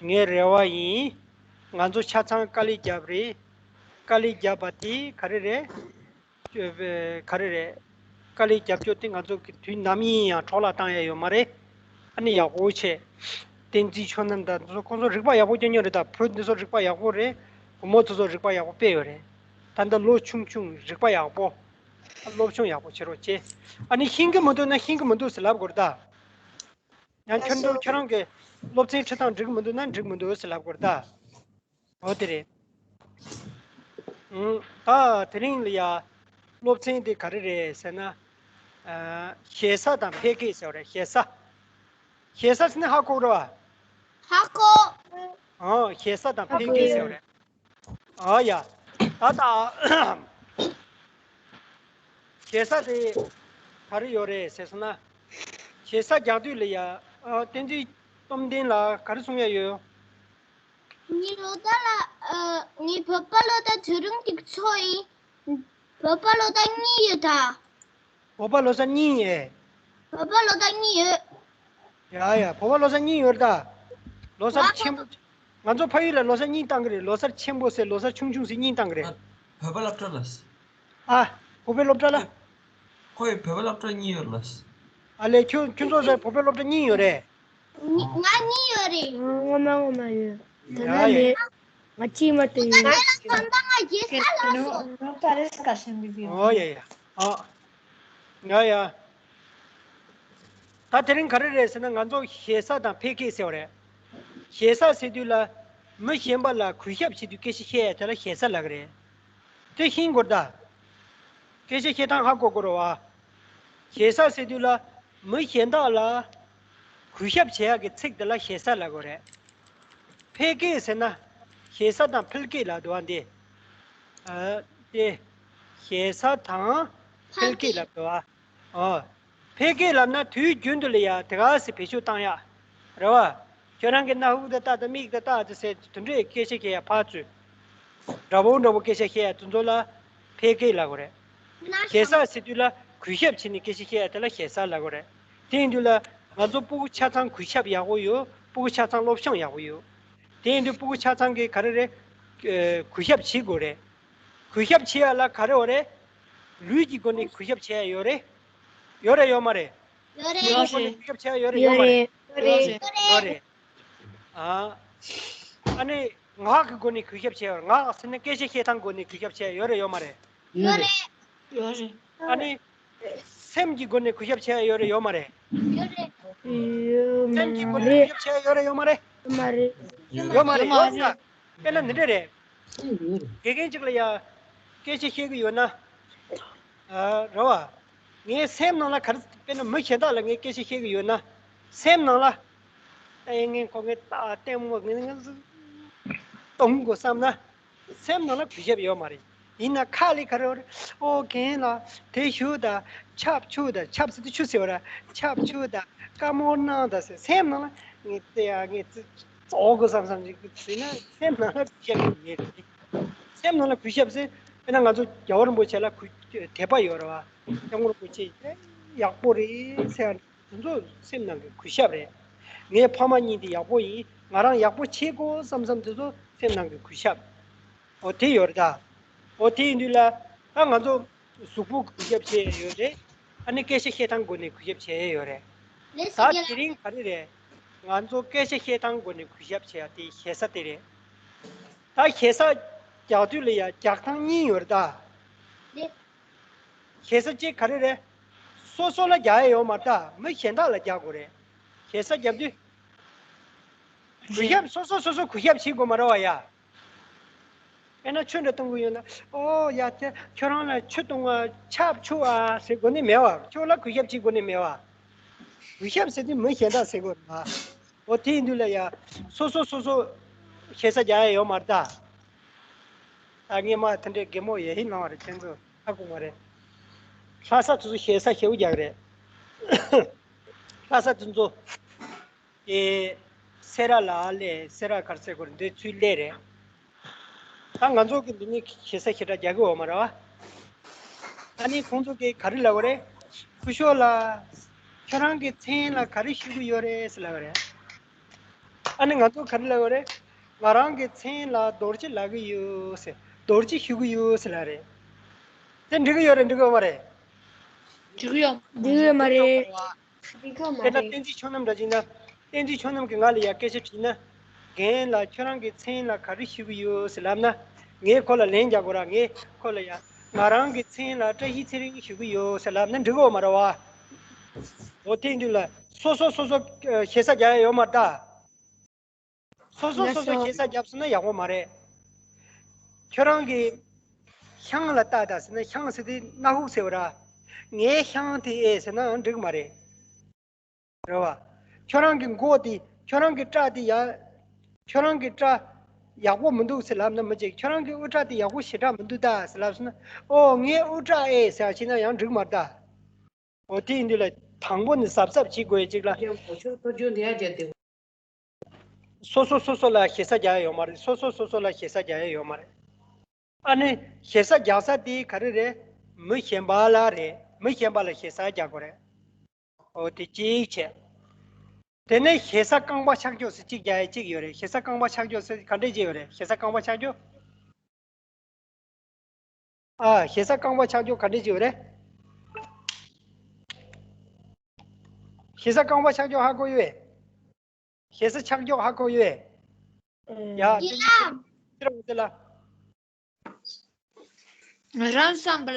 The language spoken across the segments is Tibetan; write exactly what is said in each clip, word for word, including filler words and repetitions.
ངའི་རེ་བ་ཡིན། ང་ཚོ་ཆ་ཚང་དཀའ་ལས་བརྒྱབ་རེད། དཀའ་ལས་བརྒྱབ་པ་དེ་ག་རེ་རེད། ག་རེ་རེད། དཀའ་ལས་རྒྱབ་སྐྱོར་དེ་ང་ཚོ་གི་དུས་ནམ་ཡིན་ཡང་འཕྲོ་བརླག་བཏང་ཡ་ཡོད་མ་རེད། ཨ་ནི་ཡག་པོ་བྱས། བསྟན་འཛིན་ཆོས་རྣམ་དང་འདི་ཚོ་ཁོང་ཚོ་རིག་པ་ཡག་པོ་སྐྱོན་ཡོད་རེད། ད་བུ་འདི་ཚོ་རིག་པ་ཡག་པོ་རེད། བུ་མོ་ཚོ་ཚོ་རིག་པ་ཡག་པོ་དཔེ་ཡོད་རེད། ད་ལྟ་ལོ་ཆུང་ཆུང་རིག་པ་ཡག་པོ། སློབ་སྦྱོང་ཡག་པོ་བྱེད་རོགས་བྱེད། ཨ་ནི་ཤེས་ཀྱི་མི་འདུག་ན་ཤེས་ཀྱི་མི་འདུག་ཟེར་ལབ་དགོས་རེད་ད། ཡང་ཁྱོད་ཚོ་ཁྱོད་རང་གི་སློབ་ཚན་ཁྲིད་སྟངས་འགྲིག་གི་མི་འདུག་ན་འགྲིག་མི་འདུག་ཟེར་ལབ་དགོས་རེད་ད། འོ་དེ་རེད། ཨང་། ད་དེ་རིང་ལ་ཡ། སློབ་ཚན་དེ་ག་རེ་རེད་ཟེར་ན། ཨ། ཞེ་ས་དང་འཕེལ་སྐྱེས་ཟེར་བ་རེད། ཞེ་ས། ཞེ་ས་ཟེར་ན་ཧ་གོ་རེད་བ། ཧ་གོ། ཨང་། ཞེ་ས་དང་འཕེལ་སྐྱེས་ཟེར་བ་རེད། ཨ་ཡ། ད་ད། ཞེ་ས་དེ་ག་རེ་ཡོད་རེད་ཟེར་སོང་ན། ཞེ་ས་རྒྱག་དུས་ལ་ཡ། ཨ། བསྟན་འཛིན་སྟོབས་ལྡན་ལགས་ག་རེ་གསུང་ཡ་ཡོད། ངའི་ལོ་ཟླ་ལ། ཨ། ངའི་བོད་པ་ལོ་ཟླ་དུས་རིང་གཅིག་ཚོ་ཡིན། བོད་པ་ལོ་ཟླ་གཉིས་ཡོད་ད། བོད་པ་ལོ་ཟླ་གཉིས་ཡོད། བོད་པ་ལོ་ཟླ་གཉིས་ཡོད། ཡ་ཡ། བོད་པ་ལོ་ཟླ་གཉིས་ཡོད་ད། ལོ་གསར་ཆེན་པོ། ང་ཚོ་ཕ་ཡུལ་ལ་ལོ་གསར་གཉིས་བཏང་གི་རེད། ལོ་གསར་ཆེན་པོ་ཟེར་ལོ་གསར་ཆུང་ཆུང་ཟེར་གཉིས་བཏང་གི་རེད། བོད་པ་སློབ་གྲྭ་ལ། ཨ། བོད་པའི་སློབ་གྲྭ་ལ། ཁོ་ཡི་བོད་པའི་སློབ་གྲྭ་གཉིས་ཡོད་ལ། ཨ་ལས། ཁྱོད་ཁྱོད་ཚོ་ཟེར་བོད་པའི་སློབ་གྲྭ་གཉིས་ཡོད་རེད། ང་གཉིས་ཡོད་རེད། ངོ་མ་ངོ་མ་ཡོད། ད་ཡ་ལས། ང་གཅིག་མ་གཏོགས་ཡོད། ཨོ་ཡ་ཡ། ཨ། ཡ་ཡ། ད་དེ་རིང་ག་རེ་རེད་ཟེར་ན་ང་ཚོ་ཞེ་ས་དང་འཕེལ་སྐྱེས་ཟེར་བ་རེད། ཞེ་ས་ཟེར་དུས་ལ། མི་གཞན་པ་ལ་གུས་ཞབས་བྱེད་དུས་སྐད་ཆ་བཤད་ཡ་དེ་ལ་ཞེ་ས་ལབ་ཀྱི་རེད། དེ་ཤེས་དགོས་ད། སྐད་ཆ་བཤད་སྟངས་ཧ་གོ་དགོས་རེད་བ། ཞེ་ས་ཟེར་དུས་ལ། མི་གཞན་དག་ལ་གུས་ཞབས་བྱེད་ཡག་གི་ཚིག་དེ་ལ་ཞེ་ས་ལབ་དགོས་རེད། འཕེལ་སྐྱེས་ཟེར་ན། ཞེ་ས་དང་འཕེལ་སྐྱེས་ལབ་འདུག་བ་འདི། ཨ། དེ། ཞེ་ས་དང་འཕེལ་སྐྱེས་ལབ་འདུག་བ། ཨོ། འཕེལ་སྐྱེས་ལབ་ན་དུས་རྒྱུན་དུ་ལ་ཡ་དེ་ག་སེ་བེད་སྤྱོད་བཏང་ཡ། རེད་བ། ཁྱོད་རང་གི་སྣ་ཧུག་དེ་ལྟ་དང་མིག་དེ་ལྟ་དེ་ཟེར་དེ་འདྲའི་སྐད་ཆ་བཤད་ཡ་ཕར་ཚུར། འདྲ་པོ་འདྲ་པོ་སྐད་ཆ་བཤད་ཡ་དེ་ཚོ་ལ་འཕེལ་སྐྱེས་ལབ་དགོས་རེད། ཞེ་ས་ཟེར་དུས་ལ་གུས་ཞབས་བྱས་ནས་སྐད་ཆ་བཤད་ཡ་དེ་ལ་ཞེ་ས་ལབ་དགོས་རེད། དེ་ཡིན་དུས་ལ་ང་ཚོ་སྤུ་གུ་ཆ་ཚང་གུས་ཞབས་ཡག་པོ་ཡོད། སྤུ་གུ་ཆ་ཚང་སློབ་སྦྱོང་ཡག་པོ་ཡོད། དེ་ཡིན་དུས་སྤུ་གུ་ཆ་ཚང་གིས་ག་རེ་རེད། ཨ། གུས་ཞབས་བྱེད་དགོས་རེད། གུས་ཞབས་བྱེད་ཡ་ལ་ག་རེ་ཡོད་རེད། ལུས་ཀྱི་སྒོ་ནས་གུས་ཞབས་བྱེད་ཡ་ཡོད་རེད། ཡོད་རེད་ཡོད་མ་རེད། ཡོད་རེད། ལུས་ཀྱི་སྒོ་ནས་གུས་ཞབས་བྱེད་ཡ་ཡོད་རེད་ཡོད་མ་རེད། ཡོད་རེད། ཡོད་རེད། ཨ། ཨ་ནི་ངག་གི་སྒོ་ནས་གུས་ཞབས་བྱེད་ཡ། ངག་ཟེར་ན་སྐད་ཆ་བཤད་སྟངས་སྒོ་ནས་གུས་ཞབས་བྱེད་ཡ་ཡོད་རེད་ཡོད་མ་རེད། ཡོད་རེད། ཡོད་རེད། ཨ་ནི། སེམས་ཀྱི་སྒོ་ནས་གུས་ཞབས་བྱེད་ཡ་ཡོད་རེད་ཡོད་མ་རེད། ཡོད་རེད། ཡོད་མ་རེད། སེམས་ཀྱི་སྒོ་ནས་གུས་ཞབས་བྱེད་ཡ་ཡོད་རེད་ཡོད་མ་རེད། ཡོད་མ་རེད། ཡོད་མ་རེད། ཡོད་མ་རེད། དཔེར་ན་འདི་འདྲ་རེད། དགེ་རྒན་གཅིག་ལ་ཡ། སྐད་ཆ་བཤད་གི་ཡོད་ན། ཨ། རེད་བ། ངའི་སེམས་ནང་ལ་ག་རེ། དཔེར་ན་མི་གཞན་དག་ལ་ངས་སྐད་ཆ་བཤད་གི་ཡོད་ན། སེམས་ནང་ལ། ཨེ། ངས་ཁོ་ངའི་ལྟ་ལྟད་མོ་ངས་ངས་གཏོང་དགོས་བསམ་ན། སེམས་ནང་ལ་གུས་ཞབས་ཡོད་མ་རེད། ཡིན་ན་ཁ་ལས་ག་རེ་ཡོད་རེད། ཨོ་རྒན་ལགས་དེ་ཞུ་དང་། ཆབ་ཆུ་དང་། ཆབ་ཟེར་དུས་ཆུ་ཟེར་བ་རེད། ཆབ་ཆུ་དང་། བཀའ་མོལ་གནང་དང་ཟེར། སེམས་ནང་ལ་ངས་དེ་ཡ་ངས་ཙི་ཙོག་གོ་བསམ་བསམ་ཅིག་ཟེར་ན་སེམས་ནང་ལ་གུས་ཞབས་ཡོད་མེད་རེད། སེམས་ནང་ལ་གུས་ཞབས་ཟེར། དཔེར་ན་ང་ཚོ་རྒྱལ་བ་རིན་པོ་ཆེ་ལ་གུས་དད་པ་ཡོད་རེད་བ། སྐྱབས་མགོན་རིན་པོ་ཆེ་ཡག་པོ་རེད་ཟེར་ཡ། དེ་ཚོ་སེམས་ནང་གི་གུས་ཞབས་རེད། ངའི་ཕ་མ་གཉིས་དེ་ཡག་པོ་ཡིན། ང་རང་ཡག་པོ་བྱེད་དགོས་བསམ་བསམ། དེ་ཚོ་སེམས་ནང་གི་གུས་ཞབས། འོ་དེ་ཡོད་རེད་ད། འོ་དེ་ཡིན་དུས་ལ་ད་ང་ཚོ་གཟུགས་པོ་གུས་ཞབས་བྱེད་ཡ་ཡོད་རེད། ཨ་ནི་སྐད་ཆ་བཤད་སྟངས་སྒོ་ནས་གུས་ཞབས་བྱེད་ཡ་ཡོད་རེད། ད་དེ་རིང་ག་རེ་རེད། ང་ཚོ་སྐད་ཆ་བཤད་སྟངས་སྒོ་ནས་གུས་ཞབས་བྱེད་ཡ་དེ་ཞེ་ས་དེ་རེད། ད་ཞེ་ས་རྒྱག་དུས་ལ་ཡ་རྒྱག་སྟངས་གཉིས་ཡོད་རེད་ད། ཞེ་ས་གཅིག་ག་རེ་རེད། སོ་སོ་ལ་རྒྱག་ཡ་ཡོད་མ་རེད་ད། མི་གཞན་དག་ལ་རྒྱག་དགོས་རེད། ཞེ་ས་རྒྱབ་དུས། གུས་ཞབས། སོ་སོ་སོ་སོ་གུས་ཞབས་བྱེད་དགོས་མ་རེད་བ་ཡ། དཔེར་ན་ཆུ་འདྲ་གཏོང་གི་ཡོད་ན། ཨོ་ཡ། དེ་ཁྱོད་རང་ལ་ཆུ་གཏོང་བ། ཆབ་ཆུ་བ་ཟེར་དགོས་ནི་མེད་བ། ཁྱོད་ལ་གུས་ཞབས་བྱེད་དགོས་ནི་མེད་བ། གུས་ཞབས་ཟེར་དུས་མི་གཞན་དག་ཟེར་དགོས་རེད་བ། འོ་དེ་ཡིན་དུས་ལ་ཡ། སོ་སོ་སོ་སོ་ཞེ་ས་རྒྱག་ཡ་ཡོད་མ་རེད་ད། ད་ངས་མ་དེ་འདྲའི་གད་མོ་ཡ་ཧི་ལང་བ་རེད། ཁྱེད་ཚོ་ཧ་གོ་མ་རེད། ལྷ་ས་དེ་ཚོ་ཞེ་ས་ཞེ་པོ་རྒྱག་རེད། ལྷ་ས་དེ་ཚོ། ཨེ། སེ་ར་ལ་ལས། སེ་ར་གར་སེ་གོར་འདི་ཚུལ་ལས་རེད། ད་ང་ཚོ་གི་འདི་ནི་ཞེ་ས་ཞེ་དྲག་རྒྱག་གི་ཡོད་མ་རེད་བ། ཨ་ནི་ཁོང་ཚོ་གིས་ག་རེ་ལབ་པ་རེད། སྐུ་ཞབས་ལགས། ཁྱོད་རང་གི་མཚན་ལ་ག་རེ་ཞུ་གི་ཡོད་རེད་ཟེར་ལབ་པ་རེད། ཨ་ནི་ང་ཚོ་ག་རེ་ལབ་ཡོད་རེད། ང་རང་གི་མཚན་ལ་རྡོ་རྗེ་ལབ་ཀྱི་ཡོད་ཟེར། རྡོ་རྗེ་ཞུ་གི་ཡོད་ཟེར་ལབ་རེད། དེ་འགྲིག་གི་ཡོད་རེད། འགྲིག་གི་ཡོད་མ་རེད། འགྲིག་གི་ཡོད། འགྲིག་གི་ཡོད་མ་རེད། འགྲིག་གི་ཡོད་མ་དཔེར་ན་རེད། བསྟན་འཛིན་ཆོས་རྣམ་འདྲ་ཅིག་ན། བསྟན་འཛིན་ཆོས་རྣམ་གྱིས་ང་ལ་ཡ་སྐད་ཆ་དྲིས་ན། རྒན་ལགས་ཁྱོད་རང་གི་མཚན་ལ་ག་རེ་ཞུ་གི་ཡོད་ཟེར་ལབ་ན། ངས་ཁོ་ལ་ལན་རྒྱག་དགོས་ར། ངས་ཁོ་ལ་ཡ། ང་རང་གི་མཚན་ལ་བཀྲ་ཤིས་ཚེ་རིང་ཞུ་གི་ཡོད་ཟེར་ལབ་ན་འགྲིག་གི་ཡོད་མ་རེད་བ། འོ་དེ་ཡིན་དུས་ལ་སོ་སོ་སོ་སོ་ཞེ་ས་རྒྱག་ཡ་ཡོད་མ་རེད་ད། སོ་སོ་སོ་སོ་ལགས་སོ། ཞེ་ས་བརྒྱབ་སོང་ན་ཡག་པོ་མ་རེད། ཁྱོད་རང་གི་ཤང་ལ་ལྟ་ད་ཟེར་ན། ཤང་ཟེར་དེ་སྣ་ཁུག་ཟེར་བ་ར། ངའི་ཤང་དེ་ཨེ་ཟེར་ན་འགྲིག་མ་རེད། རེད་བ། ཁྱོད་རང་གི་མགོ་དེ། ཁྱོད་རང་གི་སྐྲ་དེ་ཡ། ཁྱོད་རང་གི་སྐྲ་ཡག་པོ་མི་འདུག་ཟེར་ལབ་ན་མི་བྱེད། ཁྱོད་རང་གི་དབུ་སྐྲ་དེ་ཡག་པོ་ཞེ་དྲག་མི་འདུག་ད་ཟེར་ལབ་སོང་ན། ཨོ་ངའི་དབུ་སྐྲ་ཨེ་ཟེར་བྱས་ན་ཡང་འགྲིག་མ་རེད་ད། འོ་དེ་ཡིན་དུས་ལ་དང་པོ་ནས་གཟབ་གཟབ་བྱེད་དགོས་ཡ་གཅིག་ལ། ཡང་གོ་ཆོད་ཐོ་ཆོད་འདི་ཡ་བརྒྱབ་སྟེ། སོ་སོ་སོ་སོ་ལ་ཞེ་ས་རྒྱག་ཡ་ཡོད་མ་རེད། སོ་སོ་སོ་སོ་ལ་ཞེ་ས་རྒྱག་ཡ་ཡོད་མ་རེད། ཨ་ནི་ཞེ་ས་རྒྱག་ས་དེ་ག་རེ་རེད། མི་གཞན་པ་ལ་རེད། མི་གཞན་པ་ལ་ཞེ་ས་རྒྱག་དགོས་རེད། འོ་དེ་གཅིག་བྱས། དེ་ནས་ཞེ་ས་རྐང་པ་ཆག་འཇོག་ཟེར་གཅིག་རྒྱག་ཡ་གཅིག་ཡོད་རེད། ཞེ་ས་རྐང་པ་ཆག་འཇོག་ཟེར་ག་འདྲས་ཅིག་ཡོད་རེད། ཞེ་ས་རྐང་པ་ཆག་འཇོག་ཨ། ཞེ་ས་རྐང་པ་ཆག་འཇོག་ག་འདྲས་ཅིག་ཡོད་རེད། ཞེ་ས་རྐང་པ་ཆག་འཇོག་ཧ་གོ་ཡོད། ཞེ་ས་ཆག་འཇོག་ཧ་གོ་ཡོད། ཡ། ཡ། ཏིང་ཏིང་ལ། ང་རང་བསམ་པ་ལ་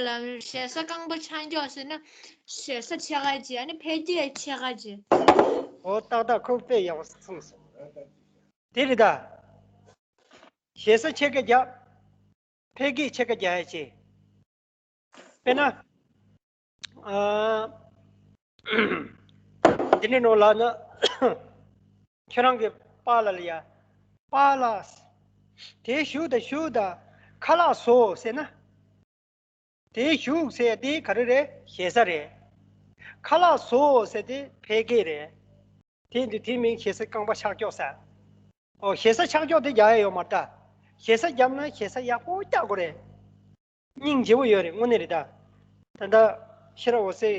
ཞེ་ས་རྐང་པ་ཆག་འཇོག་ཟེར་ན་ཞེ་ས་ཕྱེད་ཀ་བྱས། ཨ་ནི་འཕེལ་རྒྱས་ཕྱེད་ཀ་བྱས། འོ་ཏག་ཏག་ཁོ་དཔེ་ཡག་པོ་གསུངས་སོང་། དེ་རེད་ད། ཞེ་ས་ཕྱེད་ཀ་བརྒྱབ། འཕེལ་རྒྱས་ཕྱེད་ཀ་རྒྱག་ཡ་བྱས། དཔེར་ན། ཨ། འདི་ནས་ནོར་ལ་ན། ཁྱེད་རང་གི་པཱ་ལགས་ལ་ཡ། པཱ་ལགས། དེ་བཞུགས་དང་བཞུགས་དང་ཁ་ལག་བཟོ་ཟེར་ན། དེ་བཞུགས་ཟེར་དེ་ག་རེ་རེད། ཞེ་ས་རེད། ཁ་ལག་བཟོ་ཟེར་དེ་འཕེལ་རྒྱས་རེད། དེ་འདི་དེ་མིང་ཞེ་ས་རྐང་པ་ཆག་འཇོག་ཟེར། ཨོ་ཞེ་ས་ཆག་འཇོག་དེ་རྒྱག་ཡ་ཡོད་མ་རེད་ད། ཞེ་ས་བརྒྱབ་ན་ཞེ་ས་ཡག་པོ་རྒྱག་དགོས་རེད། སྙིང་རྗེ་པོ་ཡོད་རེད། དངོས་གནས་རེད་ད། ད་ལྟ་ཤེས་རབ་འོད་ཟེར་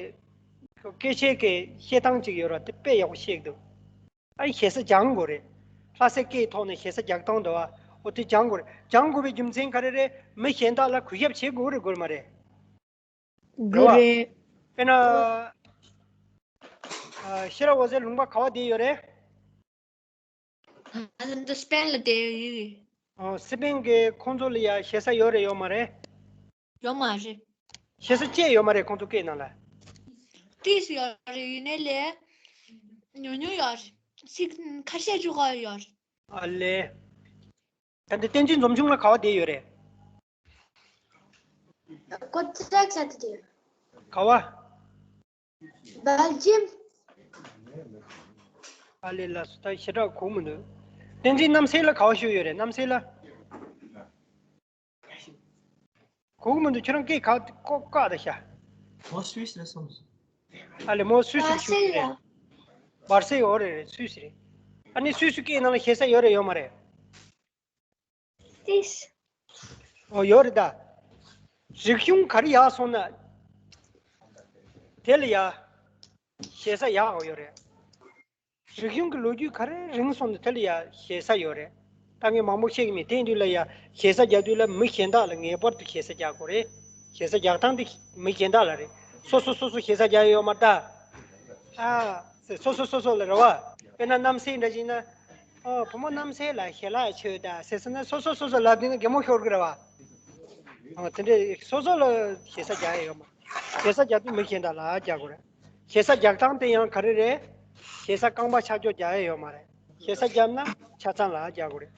སྐད་ཆའི་གི་བཤད་སྟངས་ཅིག་ཡོད་ར། དེ་དཔེ་ཡག་པོ་བཤད་ཀྱི་འདུག་ཨ་ཞེ་ས་སྦྱང་དགོས་རེད། ལྷ་སའི་སྐད་ཐོག་ནས་ཞེ་ས་རྒྱག་སྟངས་འདུག་ཨ། འོ་དེ་སྦྱང་དགོས་རེད། སྦྱང་དགོས་པའི་རྒྱུ་མཚན་ག་རེ་རེད། མི་གཞན་དག་ལ་གུས་ཞབས་བྱེད་དགོས་རེད་དགོས་མ་རེད། དགོས་རེད། དཔེར་ན། ཨ། ཤེས་རབ་འོད་ཟེར་ལུང་པ་ག་པར་བསྡད་ཡོད་རེད། ང་ཚོ་འདི་སི་པེན་ལ་བསྡད་ཡོད་ཡོད། ཨོ་སི་པེན་གྱི་ཁོང་ཚོ་ལ་ཡ་ཞེ་ས་ཡོད་རེད་ཡོད་མ་རེད། ཡོད་མ་རེད། ཞེ་ས་བཅད་ཡོད་མ་རེད་ཁོང་ཚོ་སྐད་ནང་ལ། ཏིས་ཡོད་རེད། ཡིན་ནའི་ལས་ཉུང་ཉུང་ཡོད་རེད། ཚིག་ཁ་ཤས་ཅིག་ཡོད་རེད། ཨ་ལེ། ད་འདི་བསྟན་འཛིན་འཛོམས་ཆུང་ལ་ག་པར་བསྡད་ཡོད་རེད། ཁོ་ཚེག་ས་དེ་དེ། ག་པར། སྦེལ་ཇིམ། ཨ་ལེ་ལགས་སོ། ད་ཞེ་དྲག་གོ་མི་འདུག་བསྟན་འཛིན་རྣམ་གསལ་ལ་ག་པར་བཞུགས་ཡོད་རེད། རྣམ་གསལ་ལ། གོ་གི་མི་འདུག་ཁྱོད་རང་སྐད་ག་ཀོ་ཀ་ད་ཤ། མོ་སུད་སི་ལ་སོང་སོང་། ཨ་ལེ་མོ་སུད་སི་བཞུགས་ཡོད་རེད། སྦར་སེལ་ལ། སྦར་སེལ་འོ་རེད་རེད། སུད་སི་རེད། ཨ་ནི་སུད་སི་སྐད་ནང་ལ་ཞེ་ས་ཡོད་རེད་ཡོད་མ་རེད། ཏིས། ཨོ་ཡོད་རེད་ད། རིག་གཞུང་ག་རེ་ཡག་སོང་ན། དེ་ལ་ཡ། ཞེ་ས་ཡག་ཡོད་རེད། རིག་གཞུང་གི་ལོ་རྒྱུས་ག་རེ་རིང་སོང་ན་དེ་ལ་ཡ་ཞེ་ས་ཡོད་རེད། ད་ངས་མང་པོ་བཤད་ཀྱི་མེད། དེ་ཡིན་དུས་ལ་ཡ་ཞེ་ས་རྒྱག་དུས་ལ་མི་གཞན་དག་ལ་ངེས་པར་དུ་ཞེ་ས་རྒྱག་དགོས་རེད། ཞེ་ས་རྒྱག་སྟངས་དེ་མི་གཞན་དག་ལ་རེད། སོ་སོ་སོ་སོ་ཞེ་ས་རྒྱག་ཡ་ཡོད་མ་རེད་ད། ཨ། སོ་སོ་སོ་སོ་ལ་རེད་བ། དཔེར་ན་རྣམ་སྲས་འདྲ་ཞིག་ན། ཨོ་བུ་མོ་རྣམ་སྲས་ལ་ཞལ་ལག་མཆོད་ད་ཟེར་སོང་ན་སོ་སོ་སོ་སོ་ལབ་དུས་ན་གད་མོ་ཤོར་གི་རེད་བ། ཨོ་དེ་འདྲས་སོ་སོ་ལ་ཞེ་ས་རྒྱག་ཡ་ཡོད་མ། ཞེ་ས་རྒྱག་དུས་མི་གཞན་དག་ལ་རྒྱག་དགོས་རེད། ཞེ་ས་རྒྱག་སྟངས་དེ་ཡང་ག་རེ་རེད། ཞེ་ས་རྐང་པ་ཆག་འཇོག་རྒྱག་ཡ་ཡོད་མ་རེད། ཞེ་ས་བརྒྱབ་ན་ཆ་ཚང་ལ་རྒྱག་དགོས་རེད།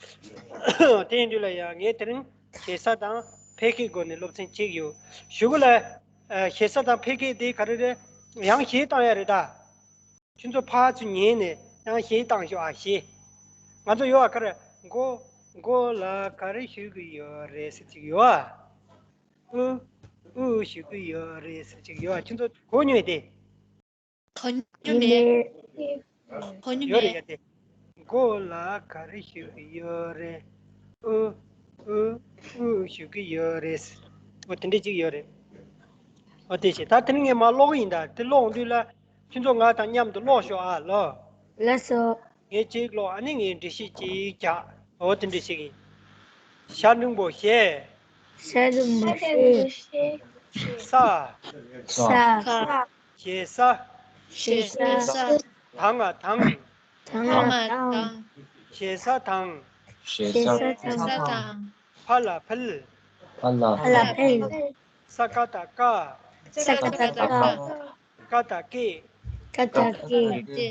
དེ་ཡིན་དུས་ལ་ཡང་ངས་དེ་རིང་ཞེ་ས་དང་འཕེལ་རྒྱས་སྒོ་ནས་སློབ་ཚན་གཅིག་ཡོད། གཞུག་གུ་ལ། ཨ། ཞེ་ས་དང་འཕེལ་རྒྱས་དེ་ག་རེ་རེད། ཡང་གཞས་བཏང་ཡ་རེད་ད། ཁྱོད་ཚོ་ཕར་ཚུར་ཉན་ནས་ཡང་གཞས་བཏང་ཤོག་ཨ་གཞས། ང་ཚོ་ཡོད་ཨ་ག་རེ། མགོ། མགོ་ལ་ག་རེ་ཞུ་གི་ཡོད་རེད་ཟེར་ཅིག་ཡོད་ཨ། ཨུ། ཨུ་ཞུ་གི་ཡོད་རེད་ཟེར་ཅིག་ཡོད་ཨ། ཁྱོད་ཚོ་གོ་མྱོང་ཡོད་དེ། གོ་མྱོང་མེད། གོ་མྱོང་ཡོད་རེད་མེད། ཡ་དེ། མགོ་ལ་ག་རེ་ཞུ་གི་ཡོད་རེད། ཨུ། ཨུ། ཨུ་ཞུ་གི་ཡོད་རེད། འོ་དེ་འདྲས་ཅིག་ཡོད་རེད། འོ་དེ་བྱས་ད་དེ་ནི་ངས་མར་ཀློག་གི་ཡིན་ད། དེ་ཀློག་དུས་ལ་ཁྱོད་ཚོ་ང་དང་མཉམ་དུ་ཀློག་ཤོག་ཨ་ལོ། ལགས་སོ། ངས་གཅིག་ཀློག་ཨ་ནི་ངས་འགྲེལ་བཤད་གཅིག་རྒྱག་འོ་དེ་འདྲ་ཞིག་ཡིན། ཤ་འགྲེང་བུ་ཤེ། ཤ་འགྲེང་བུ་ཤེ། ས། ས། ཞེ་ས། ཞེ་ས། ད་ང་དང་། ད་ང་དང་། ཞེ་ས་དང་། ཞེ་ས་དང་། ཕ་ལ་ཕུལ། ཕ་ལ་ཕུལ། ས་ཀ་བཏགས་སྐ། ས་ཀ་བཏགས་སྐ། ཀ་བཏགས་སྐེ། ཀ་བཏགས་སྐེ།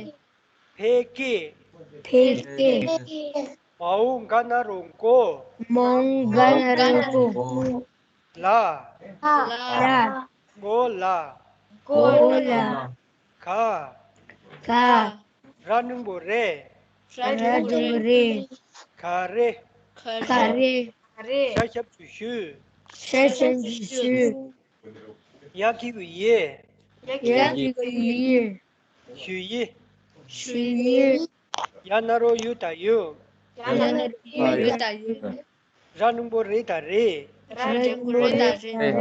ཕའི་སྐེ། ཕའི་སྐེ། མའོ་ག་ན་རོ་མགོ། མའོ་ག་ན་རོ་མགོ། ལ། ལ། མགོ་ལ། མགོ་ལ། ག། ག། ར་འགྲེང་བུ་རེ། ར་འགྲེང་བུ་རེ། ག་རེ། ག་རེ། ཤ་ཞབས་ཀྱུ་ཞུ། ཤ་ཞབས་ཀྱུ་ཞུ། ཡ་གི་གུ་ཡི། ཡ་གི་གུ་ཡི། ཞུ་ཡི། ཞུ་ཡི། ཡ་ན་རོ་ཡུ་ད་ཡུ། ཡ་ན་རོ་ཡུ་ད་ཡུ། ར་འགྲེང་བུ་རི་ད་རི། ར་འགྲེང་བུ་རི་ད་རི།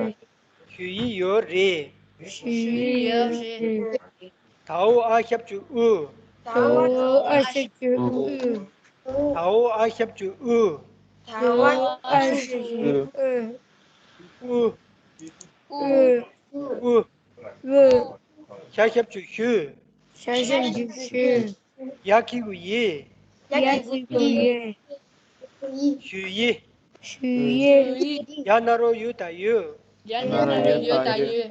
ཞུ་ཡི་ཡོད་རེད། ཞུ་ཡི་ཡོད་རེད། ད་འོ་ཨ་ཞབས་ཀྱུ་ཨུ། ད་འོ་ཨ་ཞབས་ཀྱུ་ཨུ། ད་འོ་ཨ་ཞབས་ཀྱུ་ཨུ། ད་འོ་ཨ་ཞབས་ཀྱུ་ཨུ། ཨུ། ཨུ། ཨུ། ཨུ། ཤ་ཞབས་ཀྱུ་ཤུ། ཤ་ཞབས་ཀྱུ་ཤུ། ཡ་གི་གུ་ཡི། ཡ་གི་གུ་ཡི། ཞུ་ཡི། ཞུ་ཡི། ཡ་ན་རོ་ཡུ་ད་ཡུ། ཡ་ན་རོ་ཡུ་ད་ཡུ།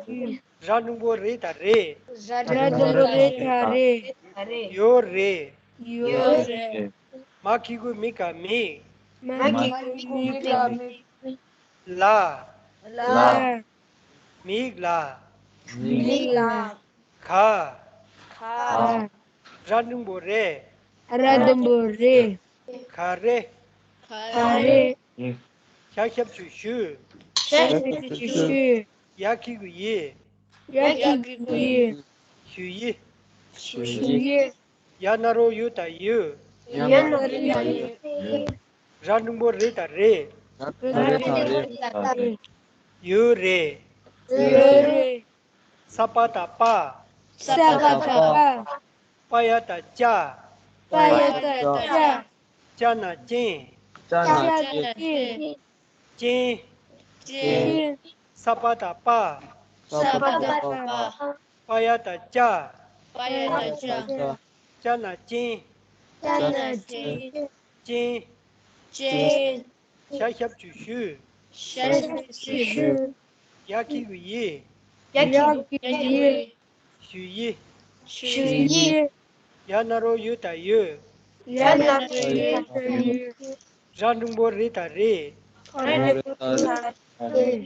ར་འགྲེང་བུ་རི་ད་རི། ར་འགྲེང་བུ་རི་ད་རི། ཡོད་རེད། ཡོད་རེད། མ་གི་གུ་མི་ག་མིག། མ་གི་གུ་མི་ག་མིག། ལ། ལ། མིག་ལ། མིག་ལ། ག། ག། ར་འགྲེང་བུ་རེ། ར་འགྲེང་བུ་རེ། ག་རེ། ག་རེ། ཤ་ཞབས་ཀྱུ་ཤུ། ཤ་ཞབས་ཀྱུ་ཤུ། ཡ་གི་གུ་ཡི། ཡ་གི་གུ་ཡི། ཞུ་ཡི། ཞུ་ཡི། ཡ་ན་རོ་ཡུ་ད་ཡུ། ཡ་ན་རོ་ཡུ་ད་ཡུ། ར་འགྲེང་བུ་རི་ད་རི། ར་འགྲེང་བུ་རི་ད་རི། ཡོད་རེད། ཡོད་རེད། ས་པ་བཏགས་སྤ། ས་པ་བཏགས་སྤ། པ་ཡ་བཏགས་སྤྱ། པ་ཡ་བཏགས་སྤྱ། ཅ་ན་ཅན། ཅ་ན་ཅན། ཅན། ཅན། ཅན། ས་པ་བཏགས་སྤ། ས་པ་བཏགས་སྤ། པ་ཡ་བཏགས་སྤྱ། པ་ཡ་བཏགས་སྤྱ། ཅ་ན་ཅན། ཅ་ན་ཅན། ཅན། ཅན། ཤ་ཞབས་ཀྱུ་ཤུ། ཤ་ཞབས་ཀྱུ་ཤུ། ཡ་གི་གུ་ཡི། ཡ་གི་གུ་ཡི། ཞུ་ཡི། ཞུ་ཡི། ཡ་ན་རོ་ཡུ་ད་ཡུ། ཡ་ན་རོ་ཡུ་ད་ཡུ། ར་འགྲེང་བུ་རི་ད་རི། ར་འགྲེང་བུ་རི་ད་རི།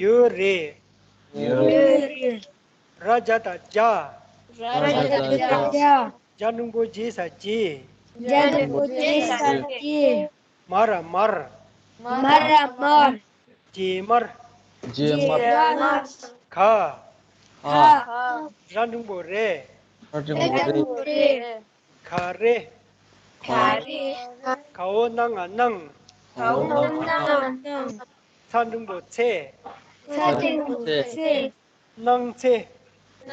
ཡོད་རེད། ཡོད་རེད། ར་ཇ་བཏགས་རྗ། ར་ཇ་བཏགས་རྗ། ཇ་འགྲེང་བུ་ཇེ་ས་ཇེ། ཇ་འགྲེང་བུ་ཇེ་ས་ཇེ། མ་ར་མར། མ་ར་མར། རྗེས་མར། རྗེས་མར། ག། ག། ར་འགྲེང་བུ་རེ། ར་འགྲེང་བུ་རེ། ག་རེ། ག་རེ། ག་འོ་ན་ང་གནང་། ག་འོ་ན་ང་གནང་། ཚ་འགྲེང་བུ་ཚེ། ཚ་འགྲེང་བུ་ཚེ། གནང་ཚེ།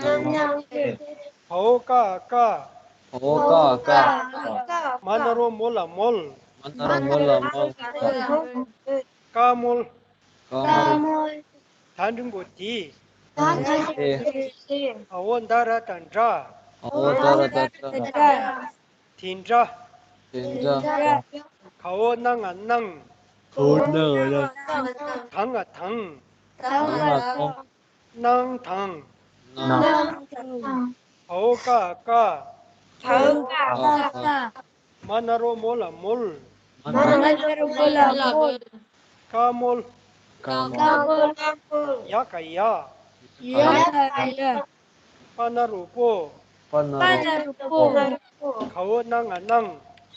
གནང་ཚེ། བ་འོ་ཀ་བཀའ། བ་འོ་ཀ་བཀའ། མ་ན་རོ་མོ་ལ་མོལ། མ་ན་རོ་མོ་ལ་མོལ། བཀའ་མོལ། བཀའ་མོལ། ད་འགྲེང་བུ་དེ། ད་འགྲེང་བུ་དེ། འ་འོ་ད་ར་བཏགས་འདྲ། འ་འོ་ད་ར་བཏགས་འདྲ། དེ་འདྲ། དེ་འདྲ། ག་འོ་ན་ང་གནང་། ག་འོ་ན་ང་གནང་། ད་ང་དང་། ད་ང་དང་། གནང་དང་། གནང་དང་། བ་འོ་ཀ་བཀའ། བ་འོ་ཀ་བཀའ། མ་ན་རོ་མོ་ལ་མོལ། མ་ན་རོ་མོ་ལ་མོལ། བཀའ་མོལ། བཀའ་མོལ། ཡ་ག་ཡ། ཡ་ག་ཡ། པ་ན་རོ་པོ། པ་ན་རོ་པོ། ག་འོ་ན་ང་གནང་།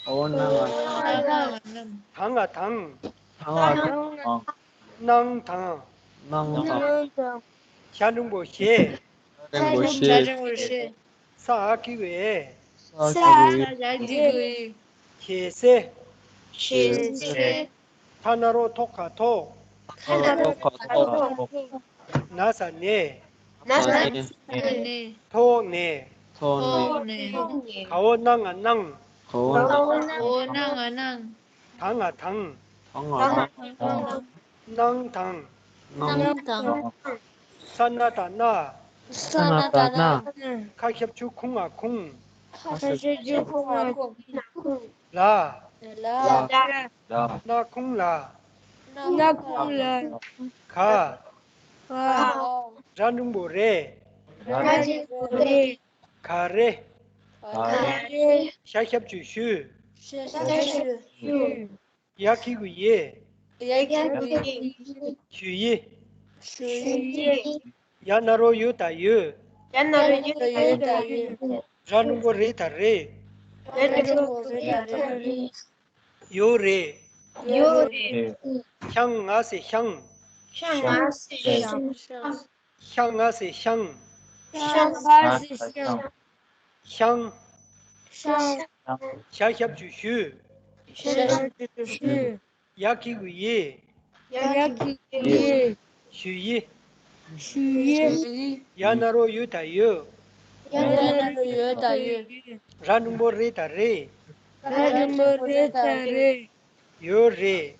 ག་འོ་ན་ང་གནང་། ད་ང་དང་། ད་ང་དང་། གནང་དང་། གནང་དང་། ཤ་འགྲེང་བུ་ཤེ། ཤ་འགྲེང་བུ་ཤེ། ཤ་འགྲེང་བུ་ཤེ། ས་འ་གི་གུ་འེ། ས་འ་གི་གུ་འེ། ས་འ་གི་གུ་འེ། ཤེ་སེ། ཤེ་སེ། ཐ་ན་རོ་ཐོ་ག་ཐོག། ཐ་ན་རོ་ཐོ་ག་ཐོག། ན་ས་ནས། ན་ས་ནས། ཐོག་ནས། ཐོག་ནས། ག་འོ་ན་ང་གནང་། འོ། འོ་ན་ང་གནང་། ད་ང་དང་། ད་ང་དང་། གནང་དང་། གནང་དང་། ས་ན་བཏགས་སྣ། ས་ན་བཏགས་སྣ། ཁ་ཞབས་ཀྱུ་ཁུ་ང་ཁུང་། ཁ་ཞབས་ཀྱུ་ཁུ་ང་ཁུང་། ལ། ལ། ལ། སྣ་ཁུང་ལ། སྣ་ཁུང་ལ། ག། ག། ར་འགྲེང་བུ་རེ། ར་འགྲེང་བུ་རེ། ག་རེ། ག་རེ། ཤ་ཞབས་ཀྱུ་ཤུ། ཤ་ཞབས་ཀྱུ་ཤུ། ཡ་གི་གུ་ཡི། ཡ་གི་གུ་ཡི། ཞུ་ཡི། ཞུ་ཡི། ཡ་ན་རོ་ཡོ་ད་ཡོད། ཡ་ན་རོ་ཡོ་ད་ཡོད། ར་འགྲེང་བུ་རེ་ད་རེད། ར་འགྲེང་བུ་རེ་ད་རེད། ཡོད་རེད། ཡོད་རེད། ཤང་ང་སེ་ཤང་། ཤང་ང་སེ་ཤང་། ཤང་ང་སེ་ཤང་། ཤང་ང་སེ་ཤང་། ཤང་། ཤང་། ཤ་ཞབས་ཀྱུ་ཤུ། ཤ་ཞབས་ཀྱུ་ཤུ། ཡ་གི་གུ་ཡི། ཡ་གི་གུ་ཡི། ཞུ་ཡི། ཞུ་ཡི། ཡ་ན་རོ་ཡོ་ད་ཡོད། ཡ་ན་རོ་ཡོ་ད་ཡོད། ར་འགྲེང་བུ་རེ་ད་རེད། ར་འགྲེང་བུ་རེ་ད་རེད། ཡོད་རེད།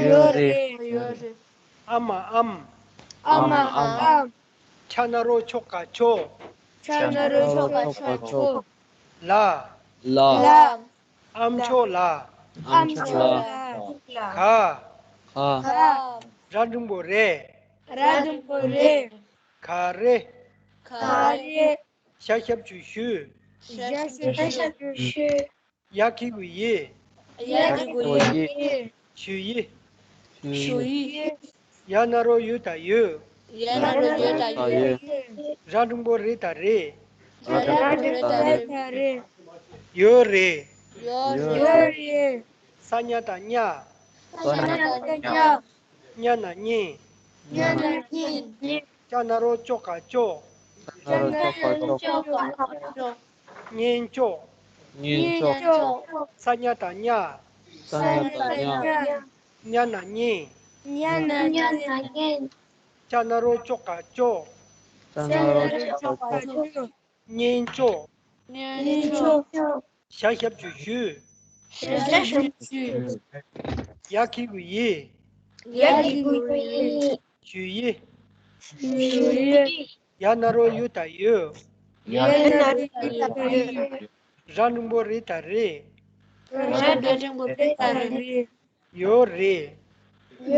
ཡོད་རེད། ཡོད་རེད། ཨ་མ་ཨམ། ཨ་མ་ཨམ། ཆ་ན་རོ་ཆོ་ག་ཆོག། ཆ་ན་རོ་ཆོ་ག་ཆོག། ལ། ལ། ཨམ་ཆོག་ལ། ཨམ་ཆོག་ལ། ག། ག། ར་འགྲེང་བུ་རེ། ར་འགྲེང་བུ་རེ། ག་རེ། ག་རེ། ཤ་ཞབས་ཀྱུ་ཤུ། ཤ་ཞབས་ཀྱུ་ཤུ། ཡ་གི་གུ་ཡི། ཡ་གི་གུ་ཡི། ཞུ་ཡི། ཞུ་ཡི། ཡ་ན་རོ་ཡོ་ད་ཡོད། ཡ་ན་རོ་ཡོ་ད་ཡོད། ར་འགྲེང་བུ་རེ་ད་རེད། ར་འགྲེང་བུ་རེ་ད་རེད། ཡོད་རེད། ཡོད་རེད། ས་ཉ་བཏགས་སྙ། ས་ཉ་བཏགས་སྙ། སྙ་ན་སྙན། སྙ་ན་སྙན། ཅ་ན་རོ་ཅོ་ག་ཅོག། ཅ་ན་རོ་ཅོ་ག་ཅོག། སྙན་ཅོག། སྙན་ཅོག། ས་ཉ་བཏགས་སྙ། ས་ཉ་བཏགས་སྙ། སྙ་ན་སྙན། སྙ་ན་སྙན། ཅ་ན་རོ་ཅོ་ག་ཅོག། ཅ་ན་རོ་ཅོ་ག་ཅོག། སྙན་ཅོག། སྙན་ཅོག། ཤ་ཞབས་ཀྱུ་ཤུ། ཤ་ཞབས་ཀྱུ་ཤུ། ཡ་གི་གུ་ཡི། ཡ་གི་གུ་ཡི། ཞུ་ཡི། ཞུ་ཡི། ཡ་ན་རོ་ཡོ་ད་ཡོད། ཡ་ན་རོ་ཡོ་ད་ཡོད། ར་འགྲེང་བུ་རེ་ད་རེད། ར་འགྲེང་བུ་རེ་ད་རེད། ཡོད་རེད།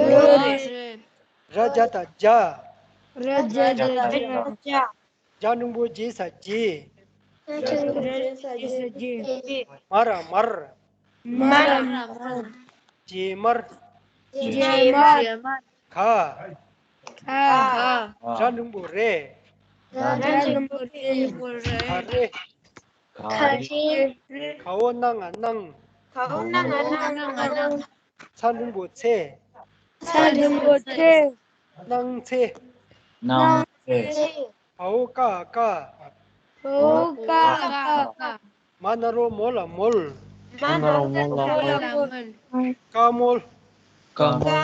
ཡོད་རེད། ར་ཇ་བཏགས་རྒྱ། ར་ཇ་བཏགས་རྒྱ། རྒྱ་འགྲེང་བུ་རྗེ་ས་རྗེས། རྒྱ་འགྲེང་བུ་རྗེ་ས་རྗེས། མ་ར་མར། མ་ར་མར། རྗེས་མར། རྗེས་མར། ག། ག། ར་འགྲེང་བུ་རེ། ར་འགྲེང་བུ་རེ། ག་རེ། ག་རེ། ག་འོ་ན་ང་གནང་། ག་འོ་ན་ང་གནང་། ཚ་འགྲེང་བུ་ཚེ། ཚ་འགྲེང་བུ་ཚེ། གནང་ཚེ། གནང་ཚེ། བ་འོ་ཀ་འ་བཀའ། བ་འོ་ཀ་འ་བཀའ། མ་ན་རོ་མོ་ལ་མོལ། མ་ན་རོ་མོ་ལ་མོལ། བཀའ་མོལ། བཀའ་མོལ།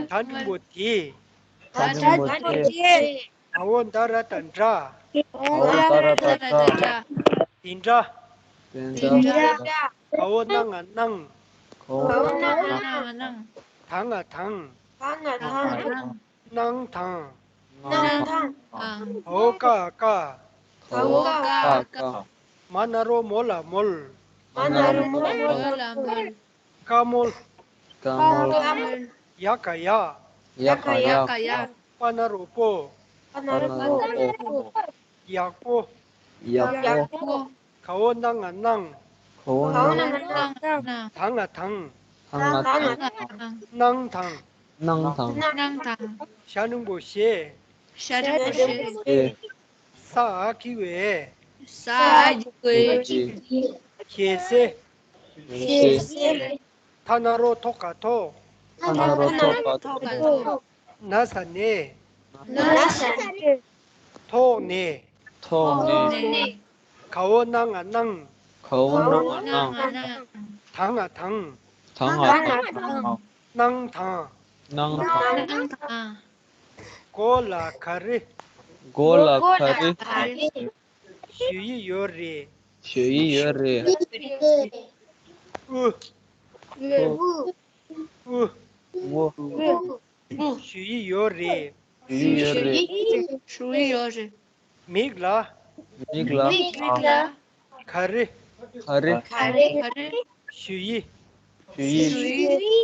ད་འགྲེང་བུ་དེ། ད་འགྲེང་བུ་དེ། ད་འོ་ད་ར་བཏགས་འདྲ། ད་འོ་ད་ར་བཏགས་འདྲ། དེ་འདྲ། དེ་འདྲ། ག་འོ་ན་ང་གནང་། ག་འོ་ན་ང་གནང་། ད་ང་དང་། ད་ང་དང་། གནང་དང་། གནང་དང་། བ་འོ་ཀ་འ་བཀའ། བ་འོ་ཀ་འ་བཀའ། མ་ན་རོ་མོ་ལ་མོལ། མ་ན་རོ་མོ་ལ་མོལ། བཀའ་མོལ། བཀའ་མོལ། ཡ་ག་ཡག། ཡ་ག་ཡག། པ་ན་རོ་པོ། པ་ན་རོ་པོ། ཡག་པོ། ཡག་པོ། ག་འོ་ན་ང་གནང་། ག་འོ་ན་ང་གནང་། ད་ང་དང་། ད་ང་དང་། གནང་དང་། གནང་དང་། གནང་དང་། ཞ་འགྲེང་བུ་ཞེས། ཞ་འགྲེང་བུ་ཞེས། ས་འ་གི་གུ་འོས། ས་འ་གི་གུ་འོས། ཞེས་ཟེར། ཞེས་ཟེར། ཐ་ན་རོ་ཐོ་ག་ཐོག། ཐ་ན་རོ་ཐོ་ག་ཐོག། ན་ས་ནས། ན་ས་ནས། ཐོག་ནས། ཐོག་ནས། ག་འོ་ན་ང་གནང་། ག་འོ་ན་ང་གནང་། ད་ང་དང་། ད་ང་དང་། གནང་དང་། གནང་དང་། གོ་ལ་ག་རེ། གོ་ལ་ག་རེ། ཞུ་ཡི་ཡོད་རེད། ཞུ་ཡི་ཡོད་རེད། དབུ། དབུ། དབུ། དབུ། དབུ། ཞུ་ཡི་ཡོད་རེད། ཞུ་ཡི་ཡོད་རེད། ཞུ་ཡི་ཡོད་རེད། མིག་ལ། མིག་ལ། མིག་ལ། ག་རེ། ག་རེ། ག་རེ། ཞུ་ཡི། ཞུ་ཡི། ཞུ་ཡི།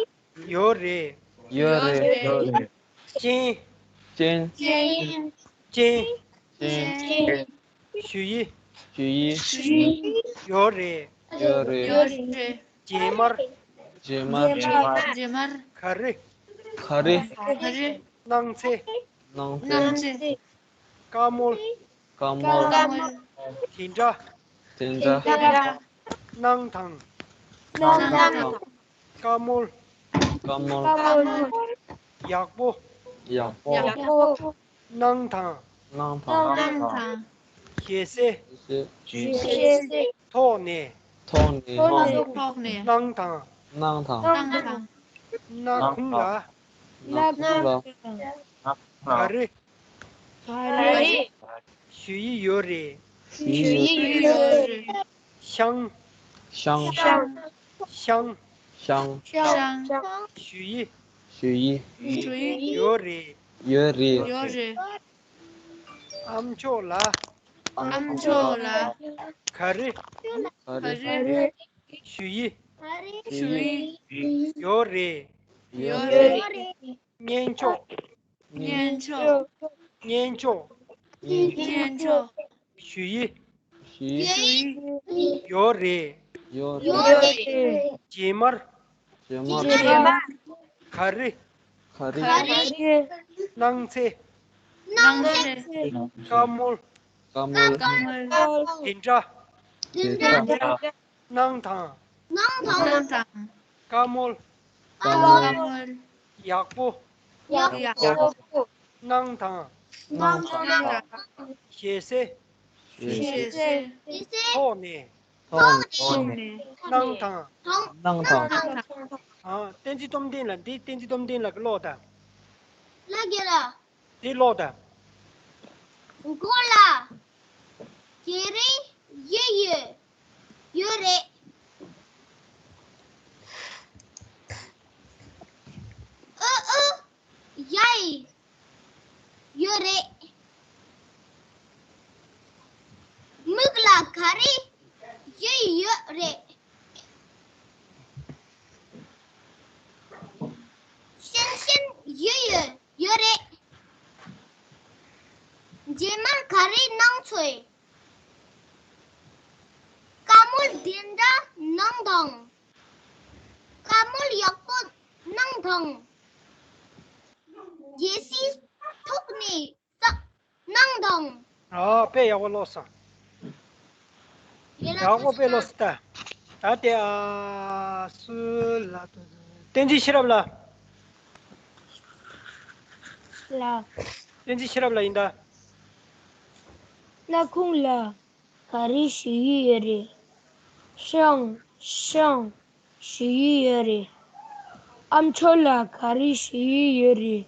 ཡོད་རེད། ཡོད་རེད། ཡོད་རེད། སྤྱན། སྤྱན། སྤྱན། སྤྱན། སྤྱན། ཞུ་ཡི། ཞུ་ཡི། ཞུ་ཡི། ཡོད་རེད། ཡོད་རེད། ཡོད་རེད། རྗེས་མར། རྗེས་མར། རྗེས་མར། ག་རེ། ག་རེ། ག་རེ། གནང་ཚེ། གནང་ཚེ། གནང་ཚེ། བཀའ་མོལ། བཀའ་མོལ། བཀའ་མོལ། དེ་འདྲ། དེ་འདྲ། དེ་འདྲ། གནང་དང་། གནང་དང་། བཀའ་མོལ། བཀའ་མོལ། བཀའ་མོལ། ཡག་པོ། ཡག་པོ། ཡག་པོ། གནང་དང་། གནང་དང་། གནང་དང་། ཞལ་ཟས། ཞལ་ཟས། ཐོག་ནས། ཐོག་ནས། ཐོག་ནས། ཐོག་ནས། གནང་དང་། གནང་དང་། གནང་དང་། སྣ་ཁུང་ལ། སྣ་ཁུང་ལ། ག་རེ། ག་རེ། ཞུ་ཡི་ཡོད་རེད། ཞུ་ཡི་ཡོད་རེད། ཤང་། ཤང་། ཤང་། ཤང་། ཤང་། ཞུ་ཡི། ཞུ་ཡི། ཞུ་ཡི་ཡོད་རེད། ཡོད་རེད། ཡོད་རེད། ཨ་མཆོག་ལ། ཨ་མཆོག་ལ། ག་རེ། ག་རེ། ཞུ་ཡི། ཞུ་ཡི། ཡོད་རེད། ཡོད་རེད། གཉེན་མཆོག་གཉེན་མཆོག་གཉེན་མཆོག་གཉེན་མཆོག་ཞུ་ཡི། ཞུ་ཡི། ཡོད་རེད། ཡོད་རེད། རྗེས་མར། རྗེས་མར། ག་རེ། ག་རེ། གནང་ཚེ། གནང་ཚེ། བཀའ་མོལ། བཀའ་མོལ། དེ་འདྲ། དེ་འདྲ། གནང་དང་། གནང་དང་། བཀའ་མོལ། བཀའ་མོལ། ཡག་པོ། ཡག་པོ། གནང་དང་། གནང་དང་། ཞལ་ཟས། ཞལ་ཟས། ཐོག་ནས། ཐོག་ནས། གནང་དང་། གནང་དང་། ཨ། བསྟན་འཛིན་སྟོབས་ལྡན་ལགས། འདི་བསྟན་འཛིན་སྟོབས་ལྡན་ལགས་ཀྱིས་ཀློག་དང་། ལགས་རྒན་ལགས། དེ་ཀློག་དང་། མགོ་ལ་ག་རེ་ཡོད། ཡོད་རེད། ཨ་ཨ། ཡ་ཡི་ཡོད་རེད། མིག་ལ་ག་རེ་ཡོད། ཡོད་རེད། ཤན་ཤན་ཡོད། ཡོད། ཡོད་རེད། རྗེས་མར་ག་རེ་གནང་ཚེ། བཀའ་མོལ་དེ་འདྲ་གནང་དང་། བཀའ་མོལ་ཡག་པོ་གནང་དང་། རྒྱལ་སྲིད་ཐོག་ནས་བསགས་གནང་དང་། ཨ། དཔེ་ཡག་པོ་ཀློག་སོང་། ཡག་པོ་དཔེ་ཀློག་སོང་ད། ད་དེ། ཨ། སུ་ལ། བསྟན་འཛིན་ཤེས་རབ་ལགས། ལགས། བསྟན་འཛིན་ཤེས་རབ་ལགས་ཡིན་ད། སྣ་ཁུང་ལ་ག་རེ་ཞུ་ཡི་ཡོད་རེད། ཤང་། ཤང་། ཞུ་ཡི་ཡོད་རེད། ཨ་མཆོག་ལ་ག་རེ་ཞུ་ཡི་ཡོད་རེད།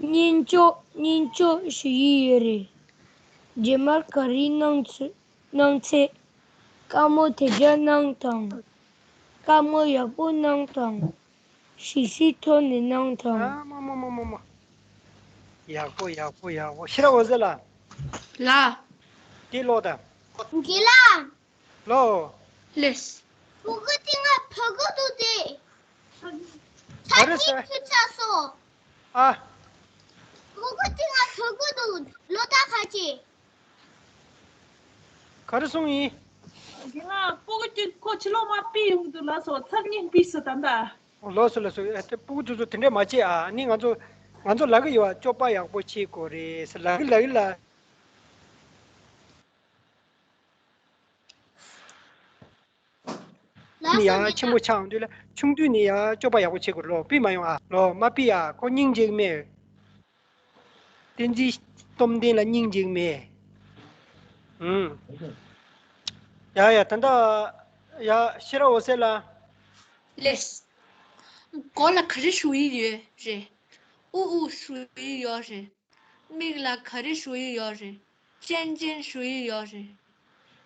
གཉེན་མཆོག་གཉེན་མཆོག་ཞུ་ཡི་ཡོད་རེད། རྗེས་མར་ག་རེ་གནང་ཚེ། གནང་ཚེ། བཀའ་མོལ་དེ་འདྲ་གནང་དང་། བཀའ་མོལ་ཡག་པོ་གནང་དང་། ཞལ་ཟས་ཐོག་ནས་གནང་དང་། ཨ་མ་མ་མ་མ་མ། ཡག་པོ་ཡག་པོ་ཡག་པོ། ཤེས་རབ་འོད་ཟེར་ལགས། ལགས། དེ་ཀློག་དང་། རྒན་ལགས། ལོ། ལེས། སྤུ་གུ་དེ་ང་ཕ་གི་འདུག་དེ། ག་རེ་ཟེར། ཆ་ཆ་སོ། ཨ། སྤུ་གུ་དེ་ང་ཕ་གི་འདུག་ལོ་ད་ཁ་ཅི། ག་རེ་གསུངས་ཡིན། དེ་ང་སྤུ་གུ་དེ་ཁོ་ཕྱི་ལོགས་མ་ཕུད་ཡོང་གི་འདུག་ལགས་སོ། ཚར་གཉིས་ཕུད་སོང་ད་ད། ལགས་སོ་ལགས་སོ། ཨ། དེ་སྤུ་གུ་དེ་ཚོ་དེ་འདྲས་མ་བྱེད་ཨ། ནི་ང་ཚོ་ང་ཚོ་ལབ་གི་ཡོད་ཨ། སྤྱོད་པ་ཡག་པོ་བྱེད་དགོས་རེད་ཟེར་ལབ་གི་ལབ་གི་ལ། ནི་ཡང་ཆེན་པོ་ཆགས་འོང་དུས་ལ་ཆུང་དུས་ནས་ཡང་སྤྱོད་པ་ཡག་པོ་བྱེད་དགོས་རེད། ལོ་ཕུད་མ་ཡོང་ཨ། ལོ་མ་ཕུད་ཨ། ཁོ་སྙིང་རྗེ་གི་མེད། བསྟན་འཛིན་སྟོབས་ལྡན་ལ་སྙིང་རྗེ་གི་མེད། ཨུམ། ཡ་ཡ། ད་ལྟ་ཡ་ཤེས་རབ་འོད་ཟེར་ལགས། ལེས། མགོ་ལ་ག་རེ་ཞུ་ཡི་ཡོད་རེད། ཨུ་ཨུ་ཞུ་ཡི་ཡོད་རེད། མིག་ལ་ག་རེ་ཞུ་ཡི་ཡོད་རེད། ཅན་ཅན་ཞུ་ཡི་ཡོད་རེད།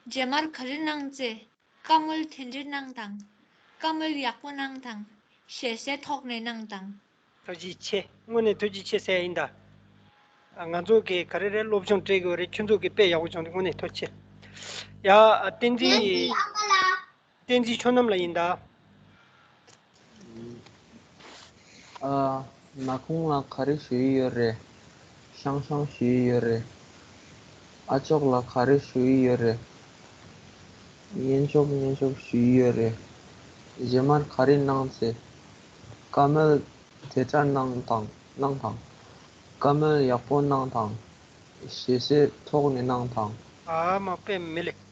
རྗེས་མར་ག་རེ་གནང་ཚེ། བཀའ་མོལ་དེ་འདྲ་གནང་དང་། བཀའ་མོལ་ཡག་པོ་གནང་དང་། ཞལ་གསེར་ཐོག་ནས་གནང་དང་། ཐུགས་རྗེ་ཆེ། དངོས་གནས་ཐུགས་རྗེ་ཆེ་ཟེར་ཡ་ཡིན་ད། ང་ཚོ་གི་ག་རེ་རེད། སློབ་སྦྱོང་སྤྲད་དགོས་རེད། ཁྱོད་ཚོ་གི་དཔེ་ཡག་པོ་བྱུང་འདུག་དངོས་གནས་ཐུགས་རྗེ་ཆེ། ཡ། བསྟན་འཛིན། བསྟན་འཛིན་ཆོས་རྣམ་ལགས་ཡིན་ད། ཨ། ནག་ཁུང་ལ་ག་རེ་ཞུ་ཡི་ཡོད་རེད། ཤང་ཤང་ཞུ་ཡི་ཡོད་རེད། ཨ་ཅོག་ལ་ག་རེ་ཞུ་ཡི་ཡོད་རེད། སྙན་ཅོག་སྙན་ཅོག་ཞུ་ཡི་ཡོད་རེད། རྗེས་མར་ག་རེ་གནང་ཚེ། བཀའ་མོལ་དེ་འདྲ་གནང་དང་གནང་དང་། བཀའ་མོལ་ཡག་པོ་གནང་དང་། ཞལ་གསེར་ཐོག་ནས་གནང་དང་། ཨ་མ་དཔེ་མི་ལེགས།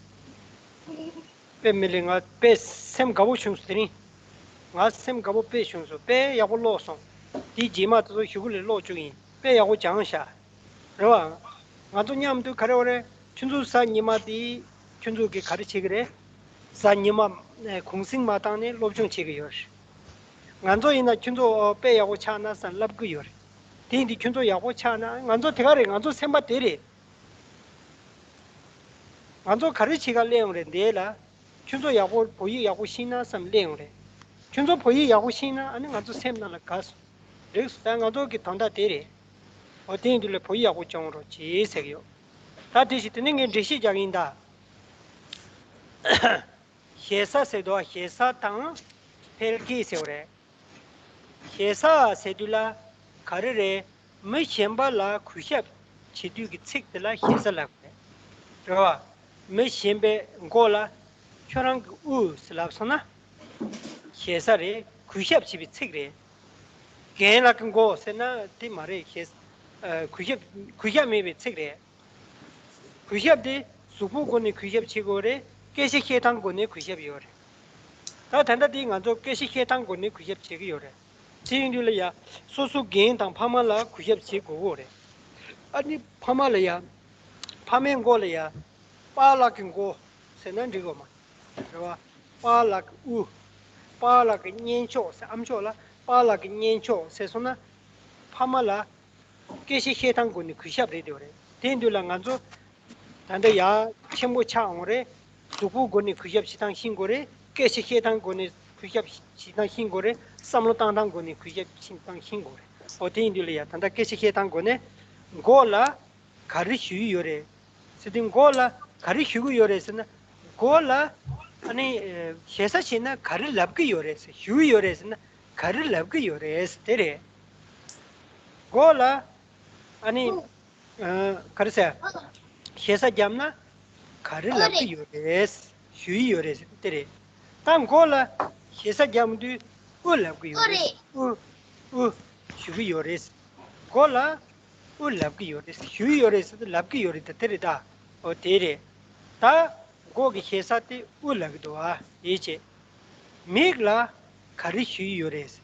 དཔེ་མི་ལེགས། ང་དཔེ་སེམས་དགའ་པོ་བྱུང་སོང་དེ་རིང་། ང་སེམས་དགའ་པོ་དཔེ་བྱུང་སོང་། དཔེ་ཡག་པོ་ཀློག་སོང་། དེའི་རྗེས་མ་དེ་ཚོ་གཞུག་གུ་ལ་ཀློག་བཅུག་ཡིན། དཔེ་ཡག་པོ་སྦྱངས་ཤག་རེད་བ། ང་ཚོ་མཉམ་དུ་ག་རེ་བ་རེད། ཁྱོད་ཚོ་གཟའ་ཉི་མ་དེ་ཁྱོད་ཚོ་གིས་ག་རེ་བྱེད་ཀྱི་རེད། གཟའ་ཉི་མ་གུང་སེང་མ་བཏང་ནས་སློབ་སྦྱོང་བྱེད་ཀྱི་ཡོད་རེད། ང་ཚོ་ཡིན་ན་ཁྱོད་ཚོ་དཔེ་ཡག་པོ་ཆགས་ན་བསམ་ལབ་ཀྱི་ཡོད་རེད། དེ་ཡིན་དུས་ཁྱོད་ཚོ་ཡག་པོ་ཆགས་ན་ང་ཚོ་དེ་ག་རེད། ང་ཚོ་སེམས་པ་དེ་རེད། ང་ཚོ་ག་རེ་བྱེད་ག་སླེབས་ཡོང་རེད་འདི་ལ། ཁྱོད་ཚོ་ཡག་པོ་བོད་ཡིག་ཡག་པོ་ཤེས་ན་བསམ་སླེབས་ཡོང་རེད། ཁྱོད་ཚོ་བོད་ཡིག་ཡག་པོ་ཤེས་ན་ཨ་ནི་ང་ཚོ་སེམས་ནང་ལ་དགའ་སོང་། རེད་སོང་། ད་ང་ཚོ་གི་དོན་དག་དེ་རེད། འོ་དེ་ཡིན་དུས་ལ་བོད་ཡིག་ཡག་པོ་སྦྱོང་རོགས་བྱེད་ཟེར་གི་ཡོད། ད་དེ་བཞིན་དེ་ནས་ངས་འགྲེལ་བཤད་རྒྱག་གི་ཡིན་ད། ཞེ་ས་ཟེར་དུས་ཞེ་ས་དང་འཕེལ་རྒྱས་ཟེར་བ་རེད། ཞེ་ས་ཟེར་དུས་ལ་ག་རེ་རེད། མི་གཞན་པ་ལ་གུས་ཞབས་བྱེད་དུས་ཀྱི་ཚིག་དེ་ལ་ཞེ་ས་ལབ་རེད། རེད་བ། མི་གཞན་པའི་མགོ་ལ་ཁྱོད་རང་གི་དབུ་ཟེར་ལབ་སོང་ན། ཞེ་ས་རེད། གུས་ཞབས་བྱེད་པའི་ཚིག་རེད། རྒན་ལགས་ཀྱི་མགོ་ཟེར་ན་དེ་མ་རེད། ཞེ་ས། ཨ། གུས་ཞབས་གུས་ཞབས་མེད་པའི་ཚིག་རེད། གུས་ཞབས་དེ་གཟུགས་པོའི་སྒོ་ནས་གུས་ཞབས་བྱེད་དགོས་རེད། སྐད་ཆ་བཤད་སྟངས་སྒོ་ནས་གུས་ཞབས་ཡོད་རེད། ད་ད་ལྟ་དེ་ང་ཚོ་སྐད་ཆ་བཤད་སྟངས་སྒོ་ནས་གུས་ཞབས་བྱེད་ཀྱི་ཡོད་རེད། དེ་ཡིན་དུས་ལ་ཡ། སོ་སོ་རྒན་དང་ཕ་མ་ལ་གུས་ཞབས་བྱེད་དགོས་ཀྱི་རེད། ཨ་ནི་ཕ་མ་ལ་ཡ། ཕ་མའི་མགོ་ལ་ཡ། པཱ་ལགས་ཀྱི་མགོ་ཟེར་ན་འགྲིག་གོ་མ། རེད་བ། པཱ་ལགས་ཀྱི་དབུ། པཱ་ལགས་ཀྱི་གཉེན་མཆོག་ཟེར། ཨ་མཆོག་ལ་པཱ་ལགས་ཀྱི་གཉེན་མཆོག་ཟེར་སོང་ན། ཕ་མ་ལ། སྐད་ཆ་བཤད་སྟངས་སྒོ་ནས་གུས་ཞབས་རེད་དེ་རེད། དེ་ཡིན་དུས་ལ་ང་ཚོ་ད་ལྟ་ཡ་ཆེན་པོ་ཆགས་འོང་རེད། གཟུགས་པོའི་སྒོ་ནས་གུས་ཞབས་བྱེད་སྟངས་ཤེས་དགོས་རེད། སྐད་ཆ་བཤད་སྟངས་སྒོ་ནས་གུས་ཞབས་བྱེད་སྟངས་ཤེས་དགོས་རེད། བསམ་བློ་བཏང་སྟངས་སྒོ་ནས་གུས་ཞབས་བྱེད་སྟངས་ཤེས་དགོས་རེད། འོ་དེ་ཡིན་དུས་ལ་ཡ་ད་ལྟ་སྐད་ཆ་བཤད་སྟངས་སྒོ་ནས་མགོ་ལ་ག་རེ་ཞུ་ཡི་ཡོད་རེད་ཟེར་དུས། མགོ་ལ་ག་རེ་ཞུ་གི་ཡོད་རེད་ཟེར་ན། མགོ་ལ་ཨ་ནི་ཞེ་ས་བྱས་ན་ག་རེ་ལབ་ཀྱི་ཡོད་རེད་ཟེར། ཞུ་ཡི་ཡོད་རེད་ཟེར་ན་ག་རེ་ལབ་ཀྱི་ཡོད་རེད་ཟེར་དེ་རེད། མགོ་ལ་ཨ་ནི། ཨ། ག་རེ་ཟེར། ཞེ་ས་བརྒྱབ་ན་ག་རེ་ལབ་ཀྱི་ཡོད་རེད། ཞུ་ཡི་ཡོད་རེད་ཟེར་དེ་རེད། ད་མགོ་ལ་ཞེ་ས་བརྒྱབ་དུས་དབུ་ལབ་ཀྱི་ཡོད་རེད། དབུ། དབུ། ཞུ་གི་ཡོད་རེད། མགོ་ལ་དབུ་ལབ་ཀྱི་ཡོད་རེད། ཞུ་ཡི་ཡོད་རེད་ཟེར་དུས་ལབ་ཀྱི་ཡོད་རེད། ད་དེ་རེད་ད། འོ་དེ་རེད། ད་མགོ་གི་ཞེ་ས་དེ་དབུ་ལབ་ཀྱི་འདུག་བ། ཡིད་ཆེས། མིག་ལ་ག་རེ་ཞུ་ཡི་ཡོད་རེད།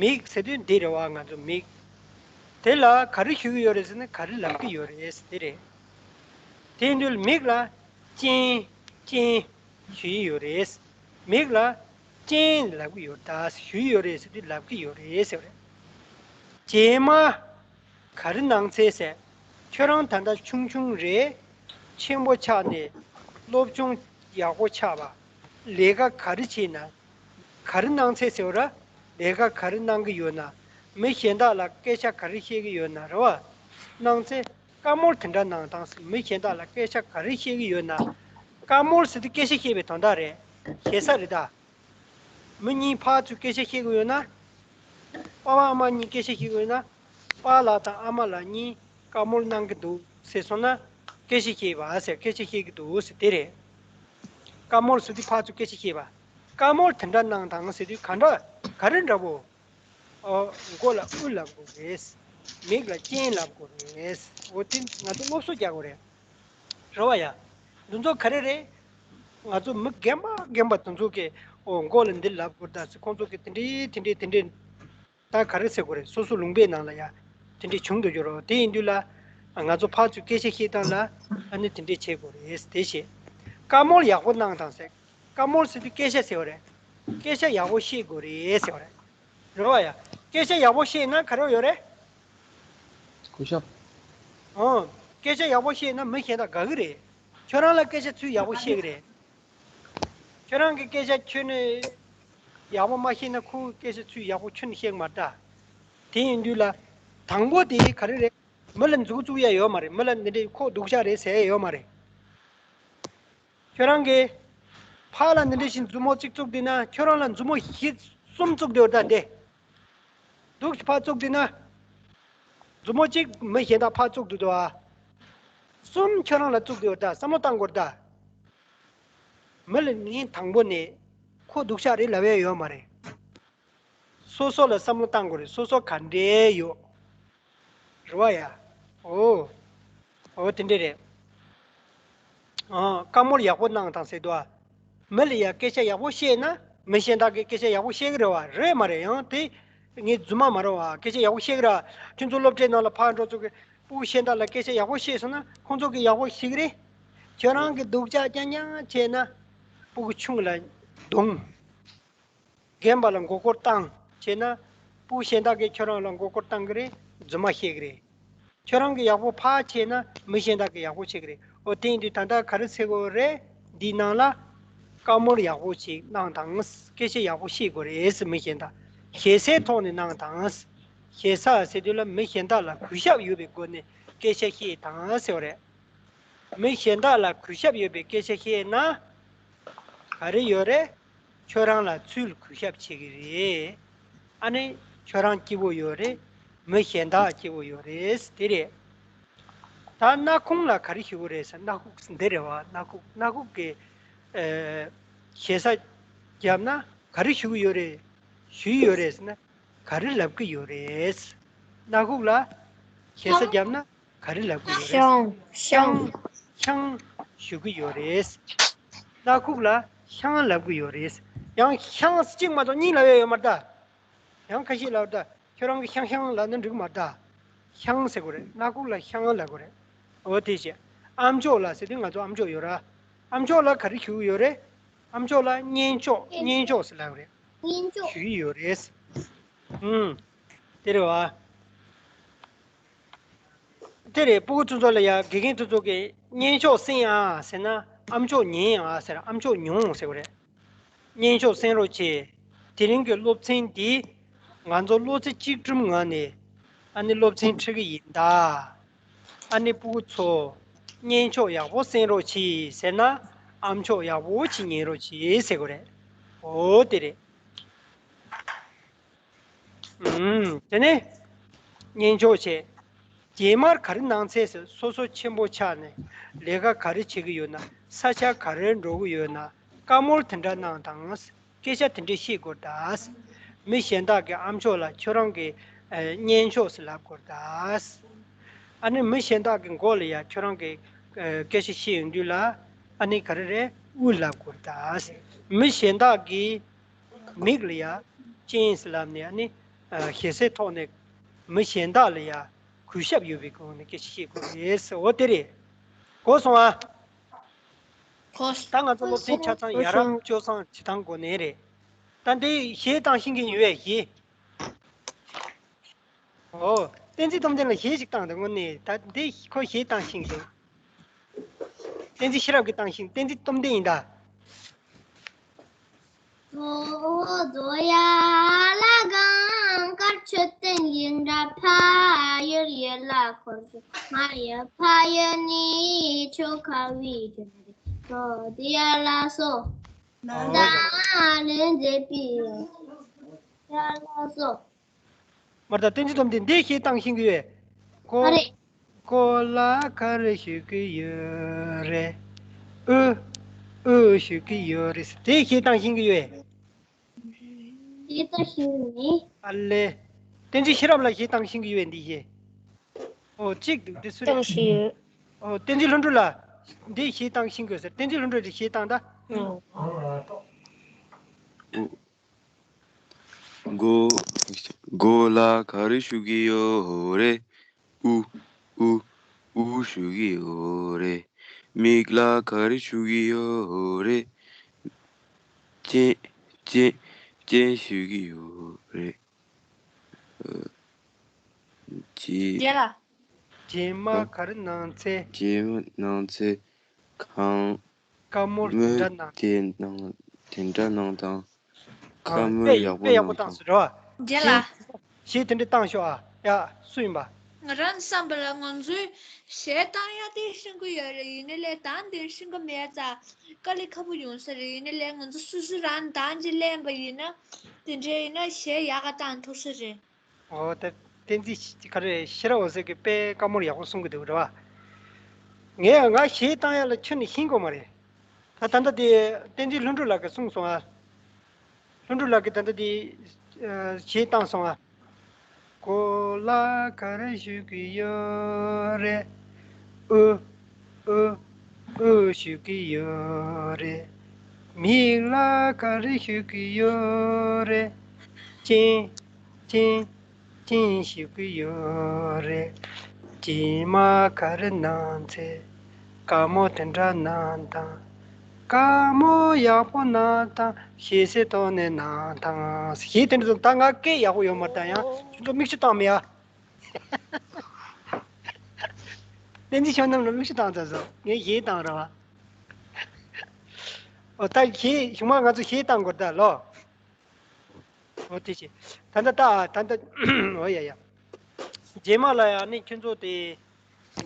མིག་ཟེར་དུས་འདི་རེད་བ། ང་ཚོ་མིག་དེ་ལ་ག་རེ་ཞུ་གི་ཡོད་རེད་ཟེར་ན་ག་རེ་ལབ་ཀྱི་ཡོད་རེད་ཟེར་དེ་རེད། དེ་ཡིན་དུས་མིག་ལ་སྤྱན། སྤྱན་ཞུ་ཡི་ཡོད་རེད། མིག་ལ་སྤྱན་ལབ་ཀྱི་ཡོད། ད་ཞུ་ཡི་ཡོད་རེད་ཟེར་དུས་ལབ་ཀྱི་ཡོད་རེད་ཟེར་བ་རེད། རྗེས་མ། ག་རེ་གནང་ཚེ་ཟེར། ཁྱོད་རང་ད་ལྟ་ཆུང་ཆུང་རེད། ཆེན་པོ་ཆགས་ནས་སློབ་སྦྱོང་ཡག་པོ་ཆགས་པ། ལས་ཀ་ག་རེ་བྱེད་ན། ག་རེ་གནང་ཚེ་ཟེར་བ་ར། ལས་ཀ་ག་རེ་གནང་གི་ཡོད་ན། མི་གཞན་དག་ལ་སྐད་ཆ་ག་རེ་བཤད་ཀྱི་ཡོད་ན་རེད་བ། གནང་ཚེ་བཀའ་མོལ་དེ་འདྲ་གནང་དང་ཟེར། མི་གཞན་དག་ལ་སྐད་ཆ་ག་རེ་བཤད་ཀྱི་ཡོད་ན། བཀའ་མོལ་ཟེར་དུས་སྐད་ཆ་བཤད་པའི་དོན་དག་རེད། ཞེ་ས་རེད་ད། མི་གཉིས་ཕར་ཚུར་སྐད་ཆ་བཤད་ཀྱི་ཡོད་ན། པ་ཕ་ཨ་མ་གཉིས་སྐད་ཆ་བཤད་ཀྱི་ཡོད་ན། པཱ་ལགས་དང་ཨ་མ་ལགས་གཉིས་བཀའ་མོལ་གནང་གི་འདུག་ཟེར་སོང་ན། སྐད་ཆ་བཤད་པ་ཟེར། སྐད་ཆ་བཤད་ཀྱི་འདུག་ཟེར་དེ་རེད། བཀའ་མོལ་ཟེར་དུས་ཕར་ཚུར་སྐད་ཆ་བཤད་པ། བཀའ་མོལ་དེ་འདྲ་གནང་དང་ཟེར་དུས་ག་འདྲ་ག་རེ་འདྲ་བོ། ཨོ། མགོ་ལ་དབུ་ལབ་དགོས་རེད། མིག་ལ་སྤྱན་ལབ་དགོས་རེད། འོ་དེ་ང་ཚོ་སློབ་གསོ་རྒྱག་དགོས་རེད། རེད་བ་ཡ། འདི་ཚོ་ག་རེ་རེད། ང་ཚོ་མི་རྒན་པ་རྒན་པ་དེ་ཚོ་གིས་ཨོ་མགོ་ལ་འདི་ལབ་དགོས་ད་ཟེར། ཁོང་ཚོ་གིས་དེ་འདྲའི་དེ་འདྲའི་དེ་འདྲའི་ད་ག་རེ་ཟེར་དགོས་རེད། སོ་སོ་ལུང་པའི་ནང་ལ་ཡ་དེ་འདྲའི་བྱུང་འགྲོ་རྒྱུ་རེད། དེ་ཡིན་དུས་ལ་ང་ཚོ་ཕར་ཚུར་སྐད་ཆ་བཤད་སྟངས་ལ་ཨ་ནི་དེ་འདྲའི་བྱེད་དགོས་རེད་དེ་བཤད། བཀའ་མོལ་ཡག་པོ་གནང་དང་ཟེར། བཀའ་མོལ་ཟེར་དུས་སྐད་ཆ་ཟེར་བ་རེད། སྐད་ཆ་ཡག་པོ་བཤད་དགོས་རེད་ཟེར་བ་རེད། རེད་བ་ཡ། སྐད་ཆ་ཡག་པོ་བཤད་ན་ག་རེ་ཡོད་རེད། གུས་ཞབས། ཨོ། སྐད་ཆ་ཡག་པོ་བཤད་ན་མི་གཞན་དག་དགའ་གི་རེད། ཁྱོད་རང་ལ་སྐད་ཆ་ཚུལ་ཡག་པོ་བཤད་གི་རེད། ཁྱོད་རང་གི་སྐད་ཆ་ཁྱོན་ནས་ ཡག་པོ་མ་ཤེས་ན་ཁོའི་སྐད་ཆ་ཚུར་ཡག་པོ་ཁྱོན་ནས་བཤད་ཀྱི་མ་རེད་ད། དེ་ཡིན་དུས་ལ། དང་པོ་དེ་ག་རེ་རེད། མི་ལ་མཛུབ་གུ་བཙུགས་ཡ་ཡོད་མ་རེད། མི་ལ་འདི་འདྲའི་ཁོ་སྡུག་ཅག་རེད་ཟེར་ཡ་ཡོད་མ་རེད། ཁྱོད་རང་གིས་ཕར་ལ་འདི་འདྲ་ཞིག་མཛུབ་མོ་གཅིག་བཙུགས་བསྡད་ན། ཁྱོད་རང་ལ་མཛུབ་མོ་བཞི་གསུམ་བཙུགས་བསྡད་ཡོད་ད་དེ། སྡུག་ཕར་བཙུགས་བསྡད་ན། མཛུབ་མོ་གཅིག་མི་གཞན་དག་ཕར་བཙུགས་བསྡད་འདུག་ཨ། གསུམ་ཁྱོད་རང་ལ་བཙུགས་བསྡད་ཡོད་ད། བསམ་བློ་བཏང་དགོས་རེད་ད། མི་ལ་ངས་དང་པོ་ནས་ཁོ་སྡུག་ཅག་རེད་ལབ་ཡ་ཡོད་མ་རེད། སོ་སོ་ལ་བསམ་བློ་བཏང་དགོས་རེད། སོ་སོ་ག་འདྲས་ཡོད། རེད་བ་ཡ། ཨོ། ཨོ་དེ་འདྲས་རེད། ཨ། བཀའ་མོལ་ཡག་པོ་གནང་དང་ཟེར་འདུག་ཨ། མི་ལ་ཡ་སྐད་ཆ་ཡག་པོ་བཤད་ན་མི་གཞན་དག་གིས་སྐད་ཆ་ཡག་པོ་བཤད་ཀྱི་རེད་བ། རེད་མ་རེད། ཡང་དེ་ངའི་རྫུན་མ་མ་རེད་བ། སྐད་ཆ་ཡག་པོ་བཤད་ཀྱི་རེད་བ། ཁྱོད་ཚོ་སློབ་གྲྭའི་ནང་ལ་ཕར་འགྲོ་ཚོ་གི་སྤུ་གུ་གཞན་དག་ལ་སྐད་ཆ་ཡག་པོ་བཤད་སོང་ན་ཁོང་ཚོ་གིས་ཡག་པོ་ཤེས་ཀྱི་རེད། ཁྱོད་རང་གིས་སྡུག་ཅག་རྐྱང་རྐྱང་བྱས་ན་སྤུ་གུ་ཆུང་ལ་རྡུང་། རྒན་པ་ལ་མགོ་སྐོར་བཏང་བྱས་ན། སྤུ་གུ་གཞན་དག་གིས་ཁྱོད་རང་ལ་མགོ་སྐོར་བཏང་གི་རེད། རྫུན་མ་བཤད་ཀྱི་རེད། ཁྱོད་རང་གིས་ཡག་པོ་ཕར་བྱས་ན་མི་གཞན་དག་གིས་ཡག་པོ་བྱེད་ཀྱི་རེད། འོ་དེ་ཡིན་དུས་ད་ལྟ་ག་རེ་ཟེར་དགོས་རེད། འདིའི་ནང་ལ་བཀའ་མོལ་ཡག་པོ་ཞིག་གནང་དང་། སྐད་ཆ་ཡག་པོ་བཤད་དགོས་རེད་ཟེར། མི་གཞན་དག་ཞེ་སའི་ཐོག་ནས་གནང་དང་། ཞེ་ས་ཟེར་དུས་ལ་མི་གཞན་དག་ལ་གུས་ཞབས་ཡོད་པའི་སྒོ་ནས་སྐད་ཆ་བཤད་དང་ཟེར་བ་རེད། མི་གཞན་དག་ལ་གུས་ཞབས་ཡོད་པའི་སྐད་ཆ་བཤད་ན། ག་རེ་ཡོད་རེད། ཁྱོད་རང་ལ་ཚུར་གུས་ཞབས་བྱེད་ཀྱི་རེད། ཨ་ནི་ཁྱོད་རང་སྐྱིད་པོ་ཡོད་རེད། མི་གཞན་དག་སྐྱིད་པོ་ཡོད་རེད། དེ་རེད། ད་སྣ་ཁུང་ལ་ག་རེ་ཞུ་གི་རེད་ཟེར། སྣ་ཁུག་འདི་རེད་བ། སྣ་ཁུག་སྣ་ཁུག་གི་ཨེ། ཞེ་ས་བརྒྱབ་ན་ག་རེ་ཞུ་གི་ཡོད་རེད། ཞུ་ཡི་ཡོད་རེད་ཟེར་ན། ག་རེ་ལབ་ཀྱི་ཡོད་རེད། སྣ་ཁུག་ལ་ཞེ་ས་བརྒྱབ་ན་ག་རེ་ལབ་ཀྱི་ཡོད་རེད། ཤང་། ཤང་། ཤང་ཞུ་གི་ཡོད་རེད། སྣ་ཁུག་ལ་ཤང་ལབ་ཀྱི་ཡོད་རེད། ཡང་ཤང་གཅིག་མ་གཏོགས་གཉིས་ལབ་ཡ་ཡོད་མ་རེད་ད། ཡང་ཁ་ཤས་ལབ་ད། ཁྱོད་རང་གིས་ཤང་ཤང་ལབ་ན་འགྲིག་གི་མ་རེད་ད། ཤང་ཟེར་དགོས་རེད། སྣ་ཁུག་ལ་ཤང་ལབ་དགོས་རེད། འོ་དེ་བྱས། ཨ་མཆོག་ལ་ཟེར་དུས་ང་ཚོ་ཨ་མཆོག་ཡོད་ར། ཨ་མཆོག་ལ་ག་རེ་ཞུ་གི་ཡོད་རེད། ཨ་མཆོག་ལ་གཉེན་མཆོག་གཉེན་མཆོག་ཟེར་ལབ་རེད། གཉེན་མཆོག་ཞུ་གི་ཡོད་རེད། ཨུམ། དེ་རེད་བ། དེ་རེད། སྤུ་གུ་ཚོ་ཚོ་ལ་ཡ་དགེ་རྒན་ཚོ་ཚོ་གིས་གཉེན་མཆོག་གསན་ཨ་ཟེར་ན། ཨ་མཆོག་ཉན་ཨ་ཟེར། ཨ་མཆོག་མྱོང་ཟེར་བ་རེད། གཉེན་མཆོག་གསན་རོགས་བྱེད། དེ་རིང་གི་སློབ་ཚན་འདི་ང་ཚོ་བློ་རྩེ་གཅིག་སྒྲིམ་ངང་ནས་ཨ་ནི་སློབ་ཚན་ཁྲིད་ཀྱི་ཡིན་ད། ཨ་ནི་སྤུ་གུ་ཚོ་གཉེན་མཆོག་ཡག་པོ་གསན་རོགས་གྱིས་ཟེར་ན། ཨ་མཆོག་ཡག་པོ་ཅིག་ཉན་རོགས་གྱིས་ཟེར་དགོས་རེད། འོ་དེ་རེད། ཨུམ། དེ་ནས་གཉེན་མཆོག་བྱས། རྗེས་མར་ག་རེ་གནང་ཚེ་ཟེར། སོ་སོ་ཆེན་པོ་ཆགས་ནས་ལས་ཀ་ག་རེ་བྱེད་ཀྱི་ཡོད་ན། ས་ཆ་ག་རེར་འགྲོ་གི་ཡོད་ན། བཀའ་མོལ་དེ་འདྲ་གནང་དང་། སྐད་ཆ་དེ་འདྲས་བཤད་དགོས་ད། མི་གཞན་དག་གིས་ཨ་མཆོག་ལ་ཁྱོད་རང་གི་ཨ་གཉེན་མཆོག་ཟེར་ལབ་དགོས་ད། ཨ་ནི་མི་གཞན་དག་གི་མགོ་ལ་ཡ་ཁྱོད་རང་གི་ཨ་སྐད་ཆ་བཤད་ཡོང་དུས་ལ་ཨ་ནི་ག་རེ་རེད། དབུ་ལབ་དགོས་ད། མི་གཞན་དག་གི་མིག་ལ་ཡ་ཅན་ཟེར་ལབ་ནས། ཨ་ནི་ཨ་ཞེ་སའི་ཐོག་ནས་མི་གཞན་དག་ལ་ཡ་གུས་ཞབས་ཡོད་པའི་སྒོ་ནས་སྐད་ཆ་བཤད་དགོས་རེད་ཟེར། འོ་དེ་རེད། གོ་སོང་ཨ། གོ་སོང་། ད་ང་ཚོ་སློབ་ཚན་ཆ་ཚང་ཡ་རབས་སྤྱོད་བཟང་བྱེད་སྟངས་སྒོ་ནས་རེད། ད་འདི་གཞས་བཏང་ཤེས་ཀྱི་ཡོད་པས། གཞས། ཨོ། བསྟན་འཛིན་སྟོབས་ལྡན་ལ་གཞས་ཤིག་བཏང་དང་། དངོས་གནས་ད་འདི་ཁོ་གཞས་བཏང་ཤེས་ཀྱི་འདུག་བསྟན་འཛིན་ཤེས་རབ་ཀྱིས་བཏང་ཤེས། བསྟན་འཛིན་སྟོབས་ལྡན་ཡིན་ད། མ་རེད་ད། བསྟན་འཛིན་སྟོབས་ལྡན་འདི་གཞས་བཏང་ཤེས་ཀྱི་ཡོད། ཁོ། ག་རེ། ཁོ་ལ་ག་རེ་ཞུ་གི་ཡོད་རེད། ཨུ། ཨུ་ཞུ་གི་ཡོད་རེད། དེ་གཞས་བཏང་ཤེས་ཀྱི་ཡོད། གཞས་བཏང་ཤེས་ཀྱི་མེད། ཨ་ལེ། བསྟན་འཛིན་ཤེས་རབ་ལ་གཞས་བཏང་ཤེས་ཀྱི་ཡོད། འདི་གཞས། ཨོ་གཅིག་འདུག་འདི་སུ་རེད། བཏང་ཤེས་ཡོད། ཨོ་བསྟན་འཛིན་ལྷུན་གྲུབ་ལ་འདི་གཞས་བཏང་ཤེས་ཀྱི་ཡོད་ཟེར། བསྟན་འཛིན་ལྷུན་གྲུབ་འདི་གཞས་བཏང་ད། ཨོ། མགོ། མགོ་ལ་ག་རེ་ཞུ་གི་ཡོད་རེད། ཨུ། ཨུ། ཨུ་ཞུ་གི་ཡོད་རེད། མིག་ལ་ག་རེ་ཞུ་གི་ཡོད་རེད། སྤྱན། སྤྱན། སྤྱན་ཞུ་གི་ཡོད་རེད། ཨ། རྗེས། རྗེས་ལ། རྗེས་མ་ག་རེ་གནང་ཚེ། རྗེས་མ་གནང་ཚེ་གང་། བཀའ་མོལ་དེ་འདྲ་གནང་། དེ་གནང་། དེ་འདྲ་གནང་དང་། བཀའ་མོལ་ཡག་པོ། དཔེ་ཡག་པོ་བཏང་སོང་རེད་བ། རྗེས་ལ། གཞས་དེ་འདྲ་བཏང་ཤོག་ཨ། ཡ། སུ་ཡིན་པ། ང་རང་བསམ་པ་ལ་ང་ཚོའི་གཞས་བཏང་ཡག་དེ་ཤེས་ཀྱི་ཡོད་རེད། ཡིན་ནའི་ལས་གདངས་དེ་ཤེས་ཀྱི་མེད་ཙང་དཀའ་ལས་ཁག་པོ་ཡོང་ས་རེད། ཡིན་ནའི་ལས་ང་ཚོ་སོ་སོ་རང་གདངས་ཅིག་ལེན་པ་ཡིན་ན་དེ་འདྲའི་ཡིན་ན་གཞས་ཡག་ག་བཏང་ཐུབ་ས་རེད། འོ་ད་བསྟན་འཛིན་ག་རེ་ཤེས་རབ་འོད་ཟེར་གྱིས་དཔེ་བཀའ་མོལ་ཡག་པོ་གསུང་གི་འདུག་རེད་བ། ངས་ང་གཞས་བཏང་ཡག་ལ་ཁྱོན་ནས་ཤེས་ཀྱི་མ་རེད། ད་ད་ལྟ་དེ་བསྟན་འཛིན་ལྷུན་གྲུབ་ལགས་ཀྱིས་གསུངས་སོང་ཨ། ལྷུན་གྲུབ་ལགས་ཀྱིས་ད་ལྟ་དེ་གཞས་བཏང་སོང་ཨ། གོ་ལ་ག་རེ་ཞུ་གི་ཡོད་རེད། ཨུ་ཨུ་ཨུ་ཞུ་གི་ཡོད་རེད། མིག་ལ་ག་རེ་ཞུ་གི་ཡོད་རེད། ཅིང་ཅིང་ཅིང་ཞུ་གི་ཡོད་རེད། རྗེས་མ་ག་རེ་གནང་ཚེ་བཀའ་མོལ་དེ་འདྲ་གནང་དང་། བཀའ་མོལ་ཡག་པོ་གནང་དང་། ཞེ་སའི་ཐོག་ནས་གནང་དང་། གཞས་དེ་འདྲ་ད་ང་སྐད་ཡག་པོ་ཡོད་མ་རེད། ད་ཡང་ཁྱོད་ཚོ་མིག་ཆུ་བཏང་མེད་ཨ། བསྟན་འཛིན་བསོད་ནམས་ལ་མིག་ཆུ་བཏང་ཚར་སོང་། ངས་གཞས་བཏང་ར་བ། ཨོ་ད་གཞས་གཞུག་མ་ང་ཚོ་གཞས་བཏང་དགོས་ད་ལོ། ཨོ་དེ་བྱས། ད་ལྟ་ད་ད་ལྟ་ཨོ་ཡ་ཡ། རྗེས་མ་ལ་ཡང་ནི་ཁྱོད་ཚོ་དེ་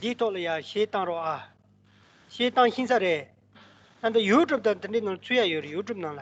འདིའི་ཐོག་ལ་ཡང་གཞས་བཏང་རོགས་ཨ། གཞས་བཏང་ཤེས་ས་རེད། ད་ལྟ་ཡུ་ཊུབ་དང་དེ་འདྲའི་ནང་ཚུད་ཡ་ཡོད་རེད། ཡུ་ཊུབ་ནང་ལ།